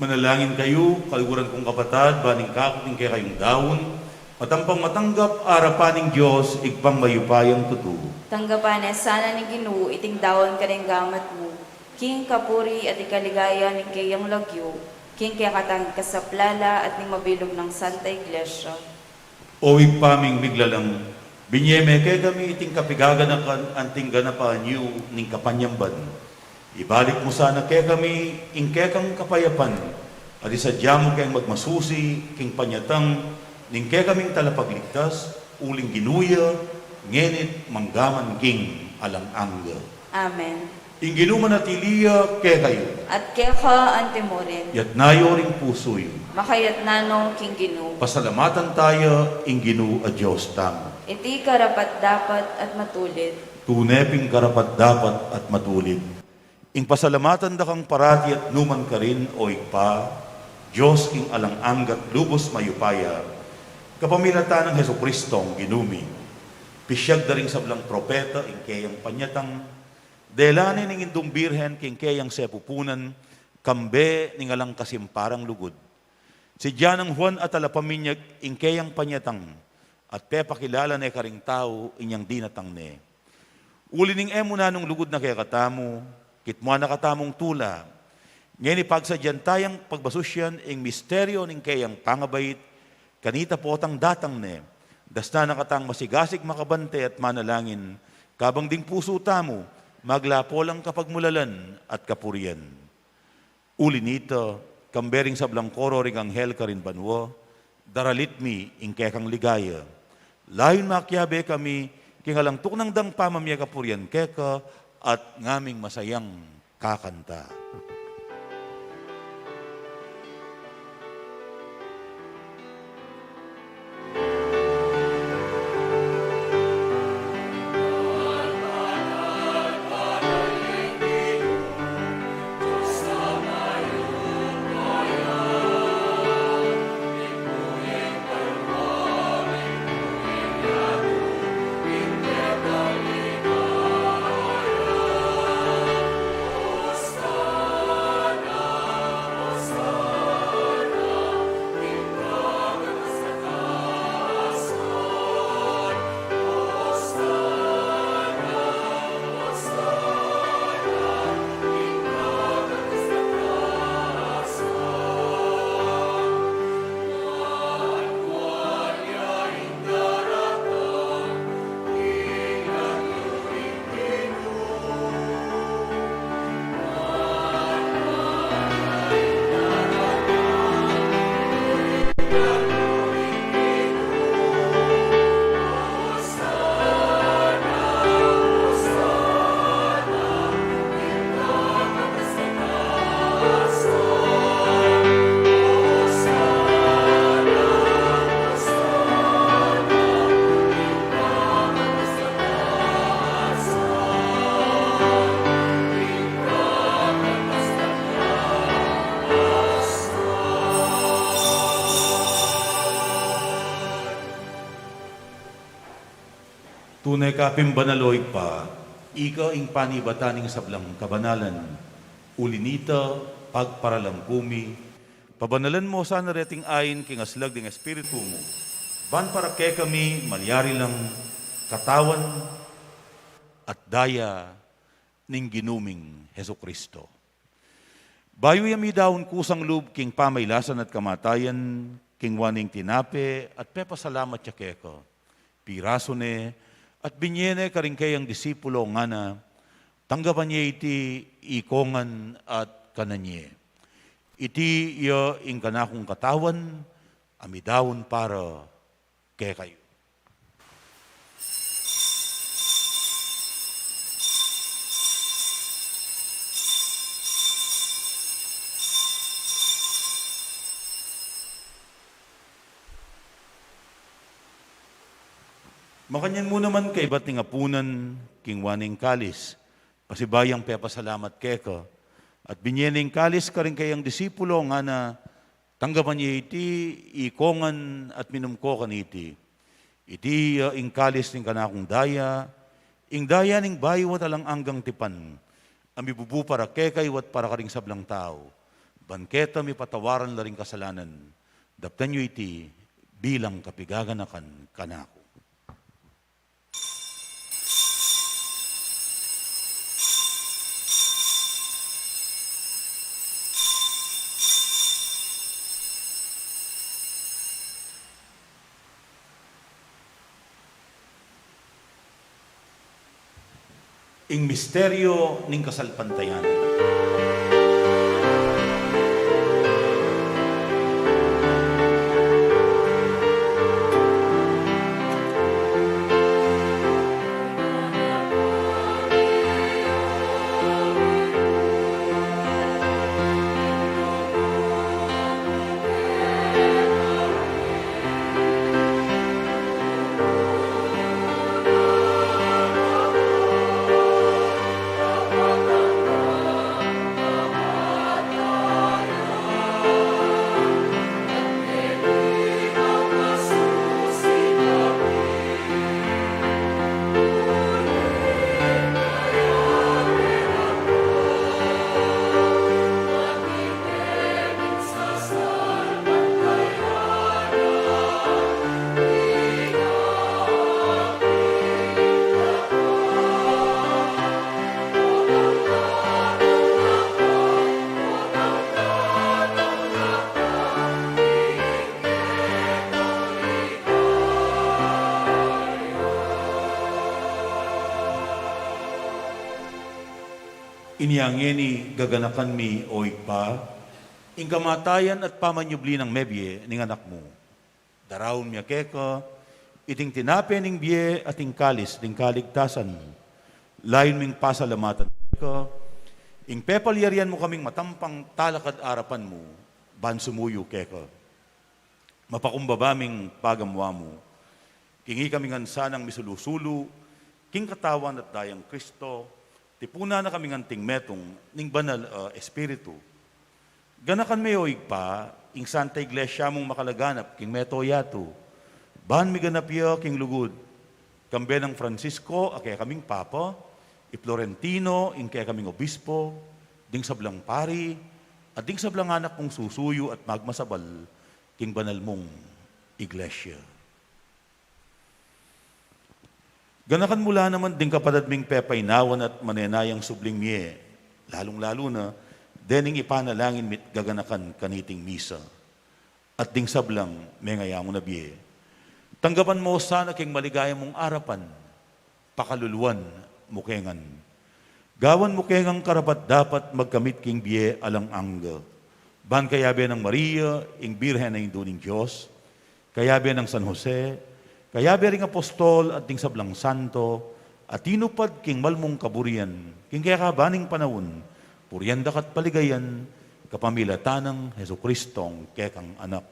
Manalangin kayu, kaluguran kung kapatad, ban ing kakung kekayung daun, matampang matanggap arapan ning Dios, Ibpang mayupayang tutu. Tanggapan na sana ning Ginu iting daun karing gamat mu, king kapurian at ikaligaya ning keyang lagyu, king kekatang kasaplalan at ning mabilug nang Santa Iglesia. O Ibpa ming miglalang, binye me kekami iting kapigaganakan anting ganapan yu ning kapanyamban. Ibalik mu sana kekami ing kekang kapayapan, at isadia mu keng magmasusi king panyatang ning kekaming talapagligtas, uling Ginu ya, ngeni't manggaman king alang angga. Amen. Ing Ginu manatili ya kekayu. At keka antimurin. Yatna yu ring pusu yu. Makayatna no king Ginu. Pasalamatan taya ing Ginu a Dios tamu. Iti karapat-dapat at matulid. Tune pin karapat-dapat at matulid. Ing pasalamatan da kang parati at nukarin man, o Ibpa, Dios king alang angga't lubus mayupaya, kapamilatan nang Jesucristong Ginu mi. Pisiag da ring sablang propeta ing keyang panyatang, dela ne ning Indung Birhen king keyang sepupunan, kambe ning alang kasimparang lugud. Sidya nang Juan a Talapaminyag ing keyang panyatang, at pepakilala ne karing tau inyang dinatang ne. Uli ning e mu nanung lugud na kekatamu, kitmuan na katamung tula. Ngeni pagsadyan tayang pagmasusian ing misteryu ning keyang pangabait, kanita potang datang ne. Dasnan na katang masigasig makabante at manalangin, kabang ding pusu tamu, maglapo lang kapagmulalan at kapurian. Uli nita, kambe ring sablang koro ring anghel karin banua, daralit mi ing kekang ligaya. Layun makiabe kami, king alang tuknang dang pamamie kapurian keka, at ngaming masayang kakanta. Tune ka pin banal, o Ibpa, ika ing panibatan ning sablang kabanalan. Uli nita, pagparalan ku mi, pabanalan mu sana reting ain king aslag ning Espiritu mu, ban para kekami malyari lang katawan at daya ning Ginu ming Jesucristo. Bayu ya midaun kusang lub king pamailasan at kamatayan, kinua ne ing tinape at pepasalamat ya keka, pirasu ne at binye ne karing keyang disipulo, ngana, tanggapan ye iti ikongan at kanan ye. Iti ya ing kanakung katawan a midaun para kekayu. Makanyan mu naman kaybat ning apunan, kinua ne ing kalis, pasibayu yang pepasalamat keka, at binye ne ing kalis karing keyang disipulo, ngana, tanggapan ye iti ikongan at minum ko kaniti. Iti ya ing kalis ning kanakung daya, ing daya ning bayu at alang anggang tipan, a mibubu para kekayu at para karing sablang tau, ban keta mipatawaran la ring kasalanan. Daptan yu iti bilang kapigaganakan kanaku. Ing misteryo ning kasalpantayanan. Inya ngeni gaganakan mi, O Ibpa, ing kamatayan at pamanyubli nang mebie ning Anak mu. Daraun mi keka iting tinape ning bie at ing kalis ning kaligtasan. Layun ming pasalamatan keka ing pepalyarian mu kaming matampang talakad arapan mu ban sumuyu keka. Mapakumbaba ming pagamuan mu king ikami ngan sanang misulu-sulu king katawan at dayang Kristo, tipunan na kami ngan king metung ning Banal a Espiritu. Ganakan me, O Ibpa, ing Santa Iglesia mung makalaganap king mabilug a yatu, ban miganap ya king lugud, kambe nang Francisco a kekaming Papa, i Florentino ing kekaming Obispo, ding sablang pari, at ding sablang anak mung susuyu at magmasabal king banal mung Iglesia. Ganakan mu la naman ding kapatad ming pepaynawan at manenayang subling mie, lalung-lalu na dening ipanalangin mi't gaganakan kaniting misa, at ding sablang mengayangu na bie. Tanggapan mu sana king maligaya mung arapan, pakaluluan mu ke ngan. Gawan mu ke ngang karapat-dapat magkamit king bie alang angga. Ban kayabe nang Maria, ing Birhen a Indu ning Dios, kayabe nang San Jose, kayabe ring apostol at ding sablang santo a tinupad king mal mung kaburian king kekaban ning panaun, purian da ka't paligayan kapamilatan nang Jesucristong kekang Anak.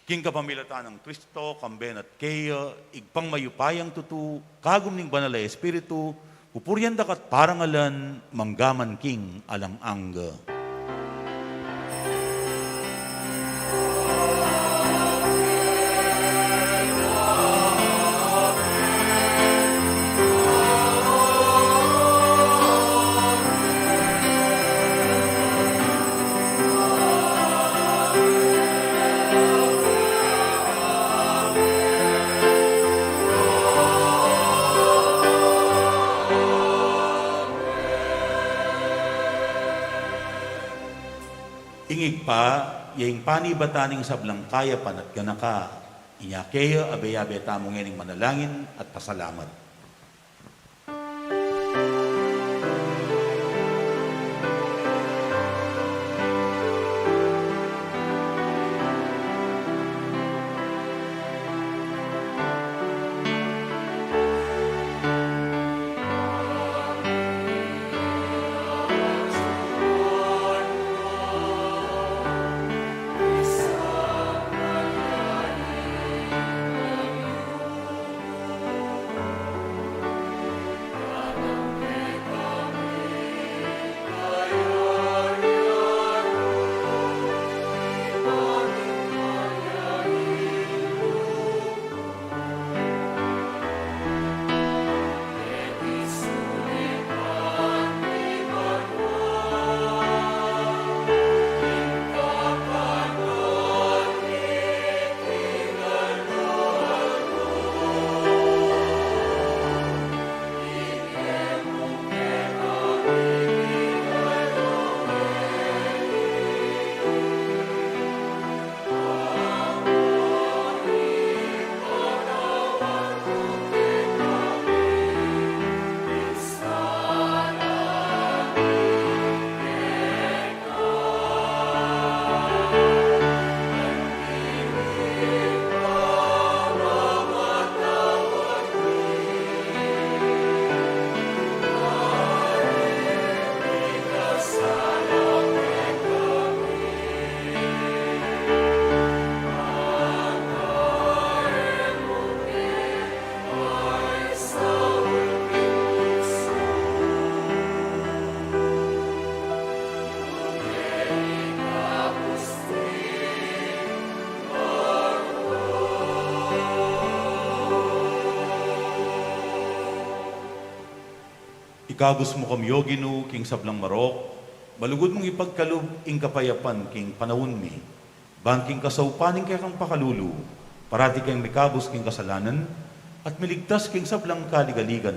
King kapamilatan nang Kristo, kambe na't keya, Ibpang mayupayang tutu, kagum ning Banal a Espiritu, pupurian da ka't parangalan manggaman king alang angga. Ing Ibpa, ya ing panibatan ning sablang kayapan at ganaka, inya keya abe-abe tamu ngening manalangin at pasalamat. Ikabus mu kami, O Ginu, king sablang marok, malugud mung ipagkalub ing kapayapan king panaun mi, ban king kasaupan ning kekang pakalulu, parati keng mikabus king kasalanan, at miligtas king sablang kaligaligan.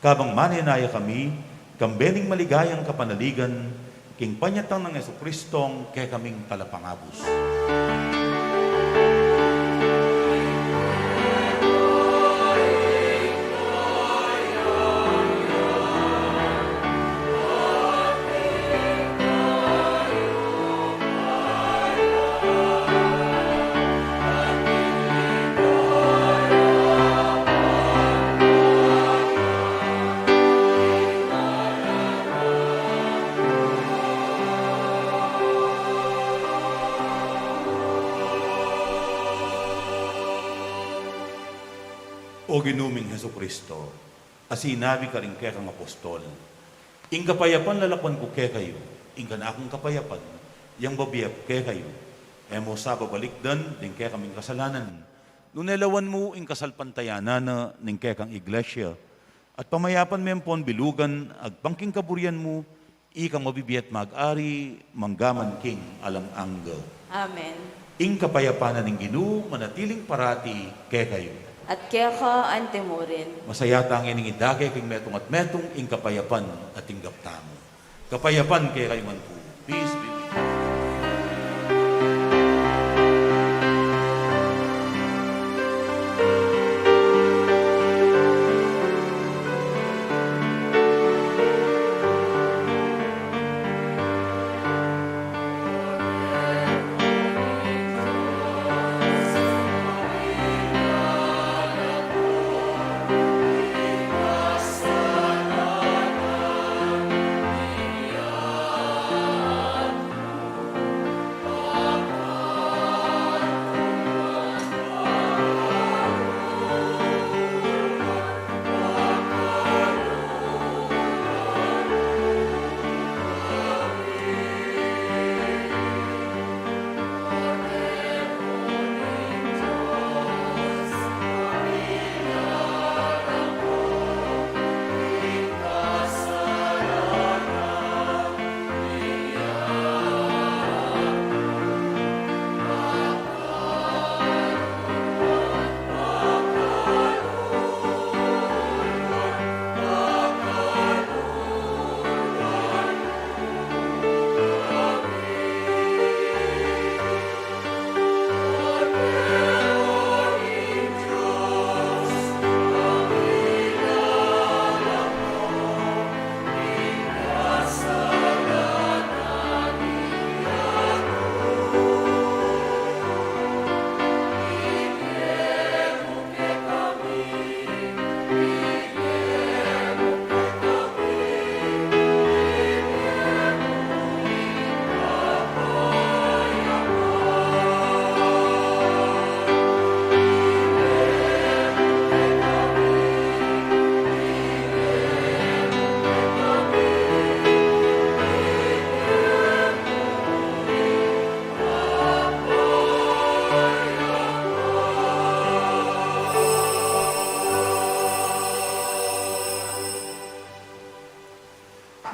Kabang manenaya kami, kambe ning maligayang kapanaligan, king panyatang nang Jesucristong kekaming Talapangabus. O Ginu ming Jesucristo, a sinabi karing kekang apostol, "Ing kapayapan lalakwan ku kekayu, ing kanakung kapayapan yang bibie ku kekayu." E mu sa babalikdan ding kekaming kasalanan, nune lawan mu ing kasalpantayanan na ning kekang iglesia, at pamayapan me ampon bilugan agpang king kaburian mu, ikang mabibie at mag-ari manggaman king alang angga. Amen. Ing kapayapan na ning Ginu manatiling parati kekayu. At keka antimurin. Masaya tang ining idake king metung at metung ing kapayapan a tinggap tamu. Kapayapan kekayu ngan pu. Peace be with you.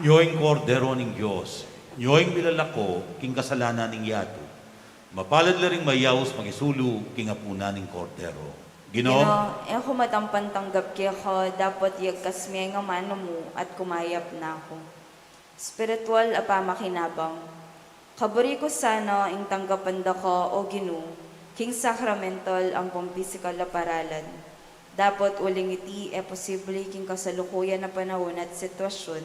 Nyo ing Kordero ning Dios, nyo ing milalako king kasalanan ning yatu. Mapalad la ring mayaus makisulu king apunan ning Kordero. Ginu, Ginu, e ku matampan tanggap keka, dapot iyagkas me ing amanu mu at kumayap na ku. Espiritual a pamakinabang. Kaburi ku sana ing tanggapan da ka, O Ginu, king sakramental ampong pisikal a paralan. Dapot uling iti e posible king kasalukuyan a panaun at sitwasyun,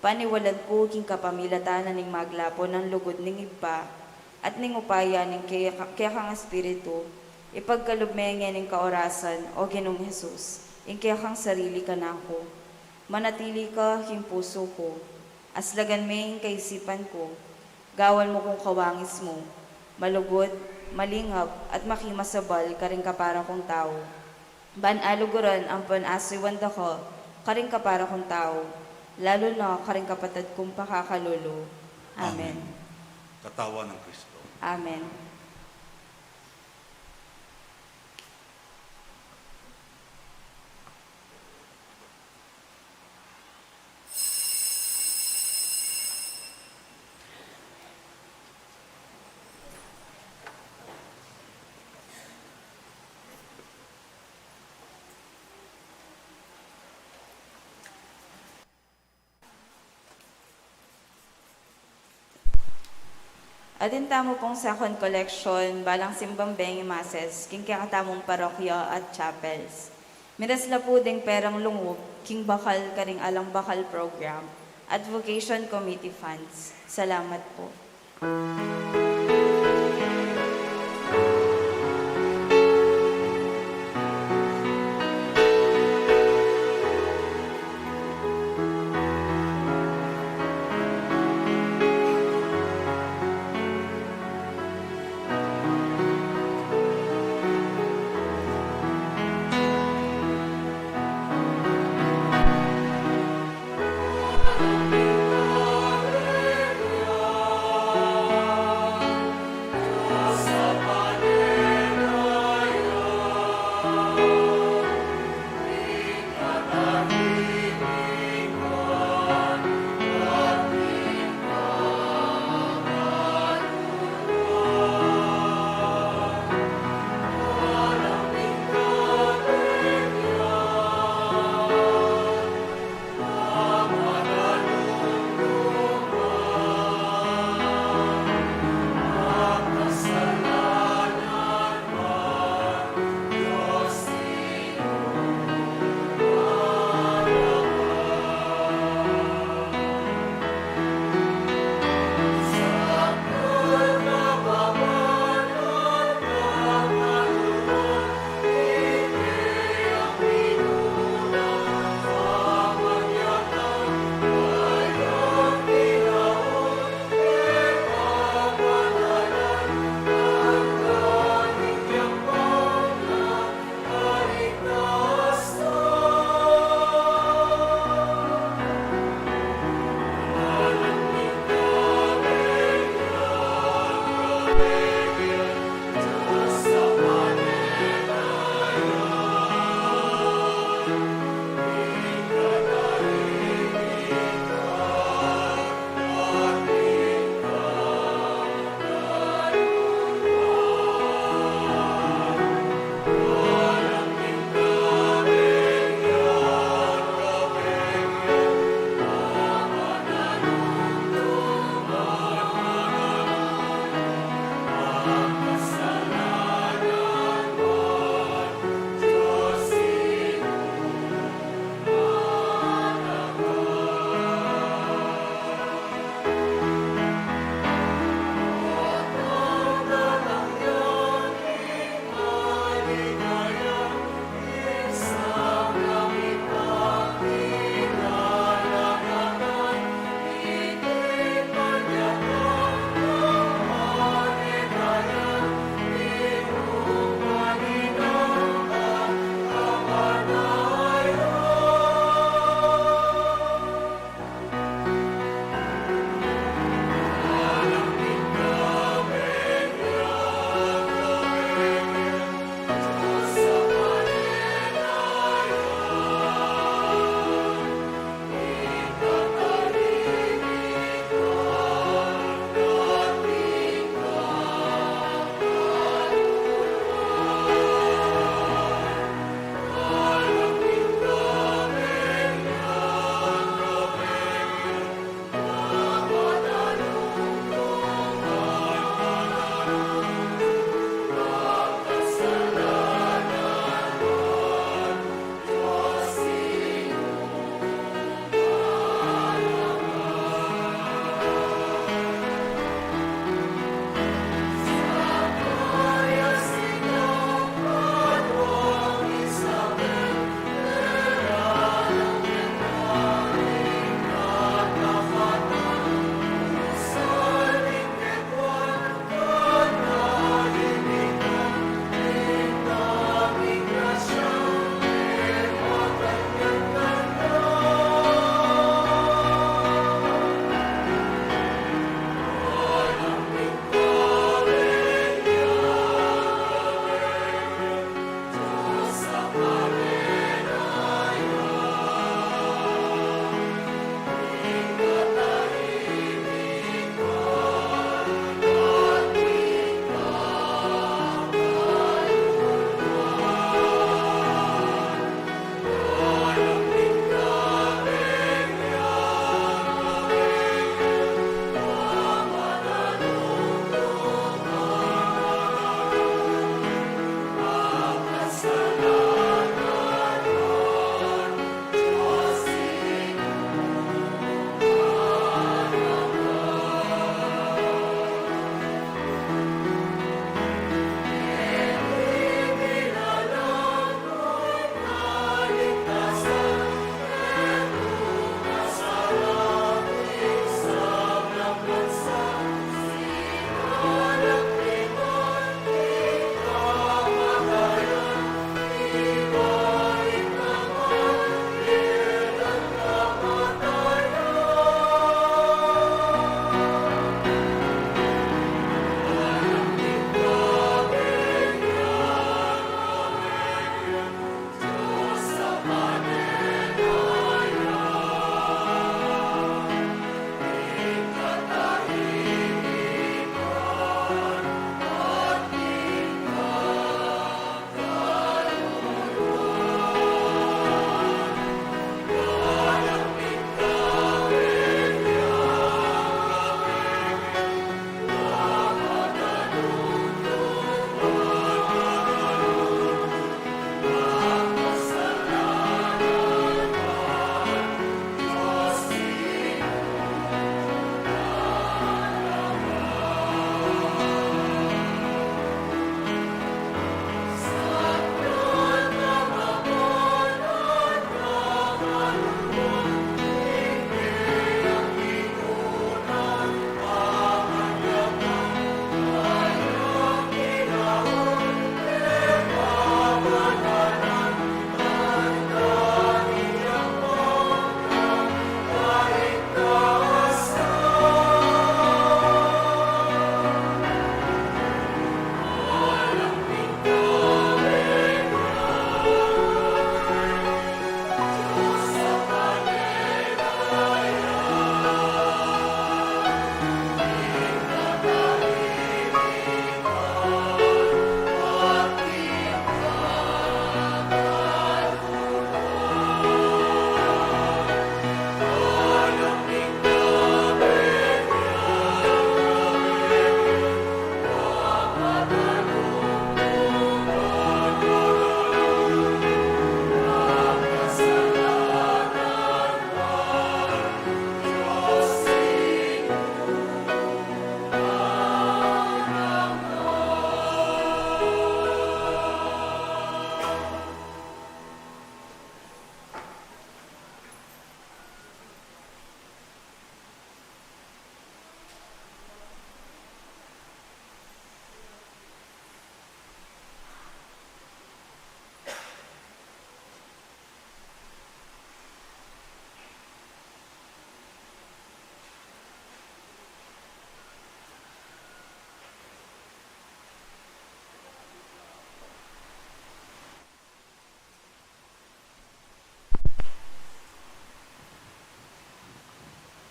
paniwalan ku king kapamilatan na ning maglapun a lugud ning Ibpa at ning upaya ning keka-, kekang Espiritu, ipagkalub me ngening kaorasan, O Ginung Jesus, ing kekang sarili kanaku. Manatili ka king pusu ku. Aslagan me ing kaisipan ku. Gawan mu kung kawangis mu, malugud, malingap, at makimasabal karing kapara kung tau. Ban aluguran ampon asuyuan da ka karing kapara kung tau, lalu na karing kapatad kung pakakalulu. Amen. Amen. Katawan nang Kristo. Amen. Atin tamu pung second collection, balang simbang bengi masses, king kekatamung parokya at chapels. Miras la pu ding perang lungub, king bakal karing Alang Bakal program, at Vocation Committee funds. Salamat po.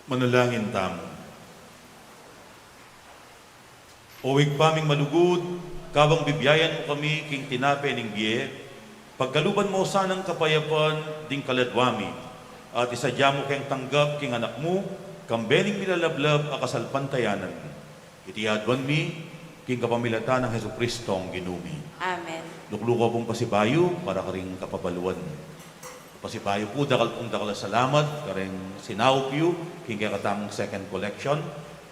Manalangin tamu. O Ibpa ming malugud, kabang bibiayan mu kami king tinape ning bie, pagkaluban mu sanang kapayapan ding kaladwa mi, at isadia mu keng tanggap king Anak mu, kambe ning milalablab a kasalpantayanan. Iti aduan mi king kapamilatan nang Jesucristong Ginu mi. Amen. Lukluku pung pasibayu para karing kapabaluan. Pasibayu pu, dakal pung dakal a salamat kareng sinaup yu king kekatamung second collection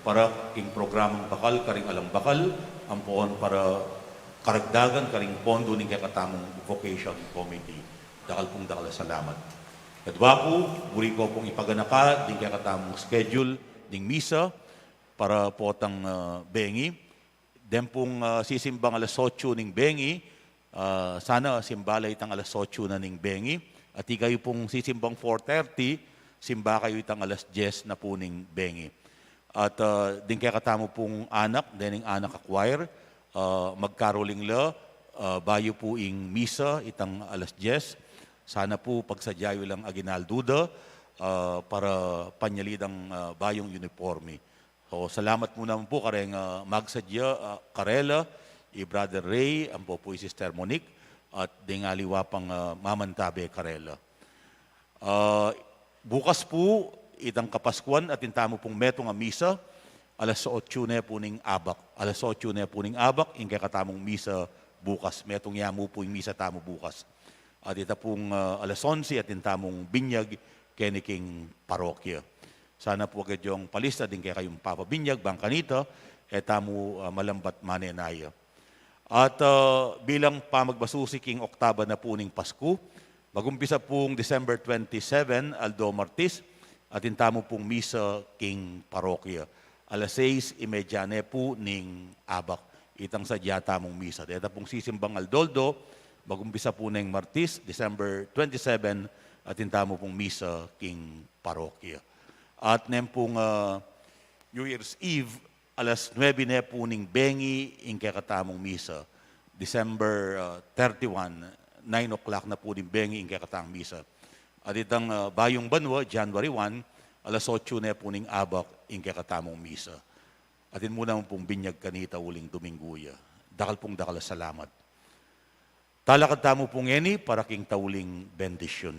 para king programang Bakal karing Alang Bakal, ampon para karagdagan karing pondo ning kekatamung Vocation Committee. Dakal pung dakal a salamat. Kadwa pu, buri ku pung ipaganaka ding kekatamung schedule ding misa para potang, ah, bengi. Deng pung, ah, sisimbang alas otsu ning bengi, ah, sana simba la itang alas otsu na ning bengi. At ikayu pung sisimbang four thirty, simba kayu itang alas dies na pu ning bengi. At, ah, ding kekatamu pung anak, dening anak a choir, ah, magkaroling la, ah, bayu pu ing misa itang alas dies. Sana pu pagsadia yu lang aginaldo da, ah, para panyali dang, ah, bayung uniporme. O, salamat mu naman pu kareng, ah, magsadia, ah, karela, i Brother Ray, ampo pu i Sister Monique, at ding aliwa pang, ah, mamantabe karela. Ah, bukas pu, itang Kapaskuan, atin tamu pung metung a misa, alas otsu ne pu ning abak. Alas otsu ne pu ning abak, ing kekatamung misa bukas. Metung ya mu pu ing misa tamu bukas. At ita pung, ah, alas onse, atin tamung binyag keni king parokya. Sana pu agad yung palista ding kekayung papabinyag, bang kanita, e tamu, ah, malambat manenaya. At, ah, bilang pamagbasusi king oktaba na pu ning Pasku, magumpisa pung December twenty-seven, aldo Martis, atin tamu pung misa king parokya. Alas seis y media ne pu ning abak. Itang sadia tamung misa. Deta pung sisimbang aldo-aldo, magumpisa pu neng Martis, December twenty-seven, atin tamu pung misa king parokya. At neng pung, ah, New Year's Eve, alas nuebe ne pu ning bengi ing kekatamung misa. December, ah, thirty-one, nine o'clock na pu ning bengi ing kekatamung misa. At itang, ah, bayung banua, January one, alas otsu ne pu ning abak ing kekatamung misa. Atin mu naman pung binyag kanita uling Dominggu ya. Dakal pung dakal a salamat. Talakad tamu pu ngeni para king tauling bendisyun.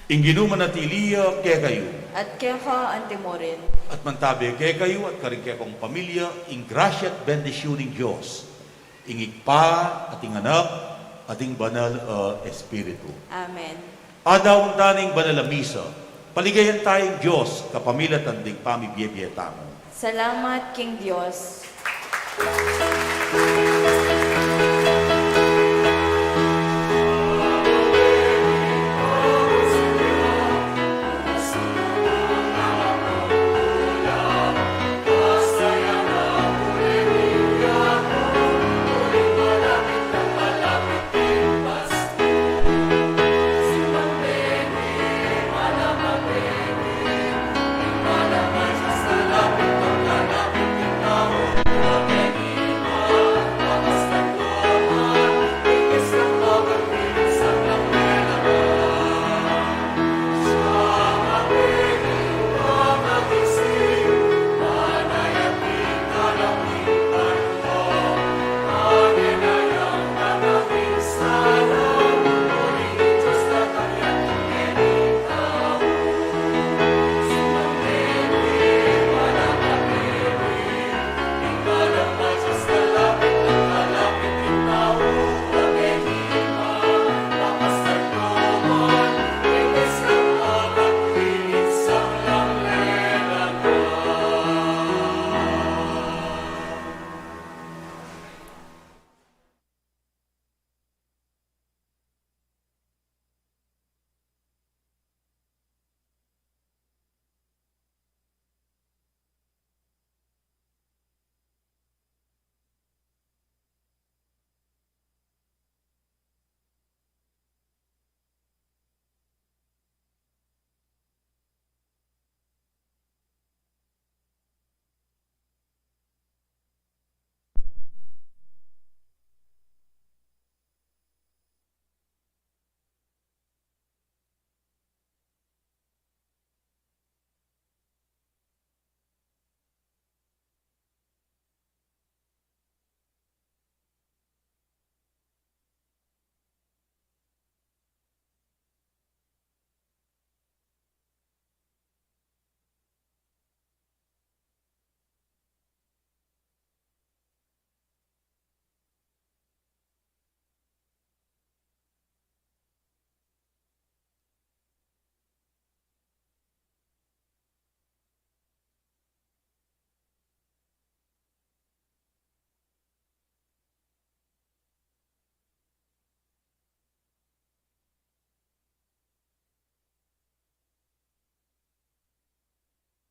Ing Ginu manatili ya kekayu. At keka antimurin. At mantabe kekayu at karing kekong pamilya ing grasya at bendisyun ning Dios, ing Ibpa, at ing Anak, at ing Banal a Espiritu. Amen. Adaun ta ning banal a misa, paligayan taya ing Dios kapamilatan ding pamibie-bie tamu. Salamat king Dios.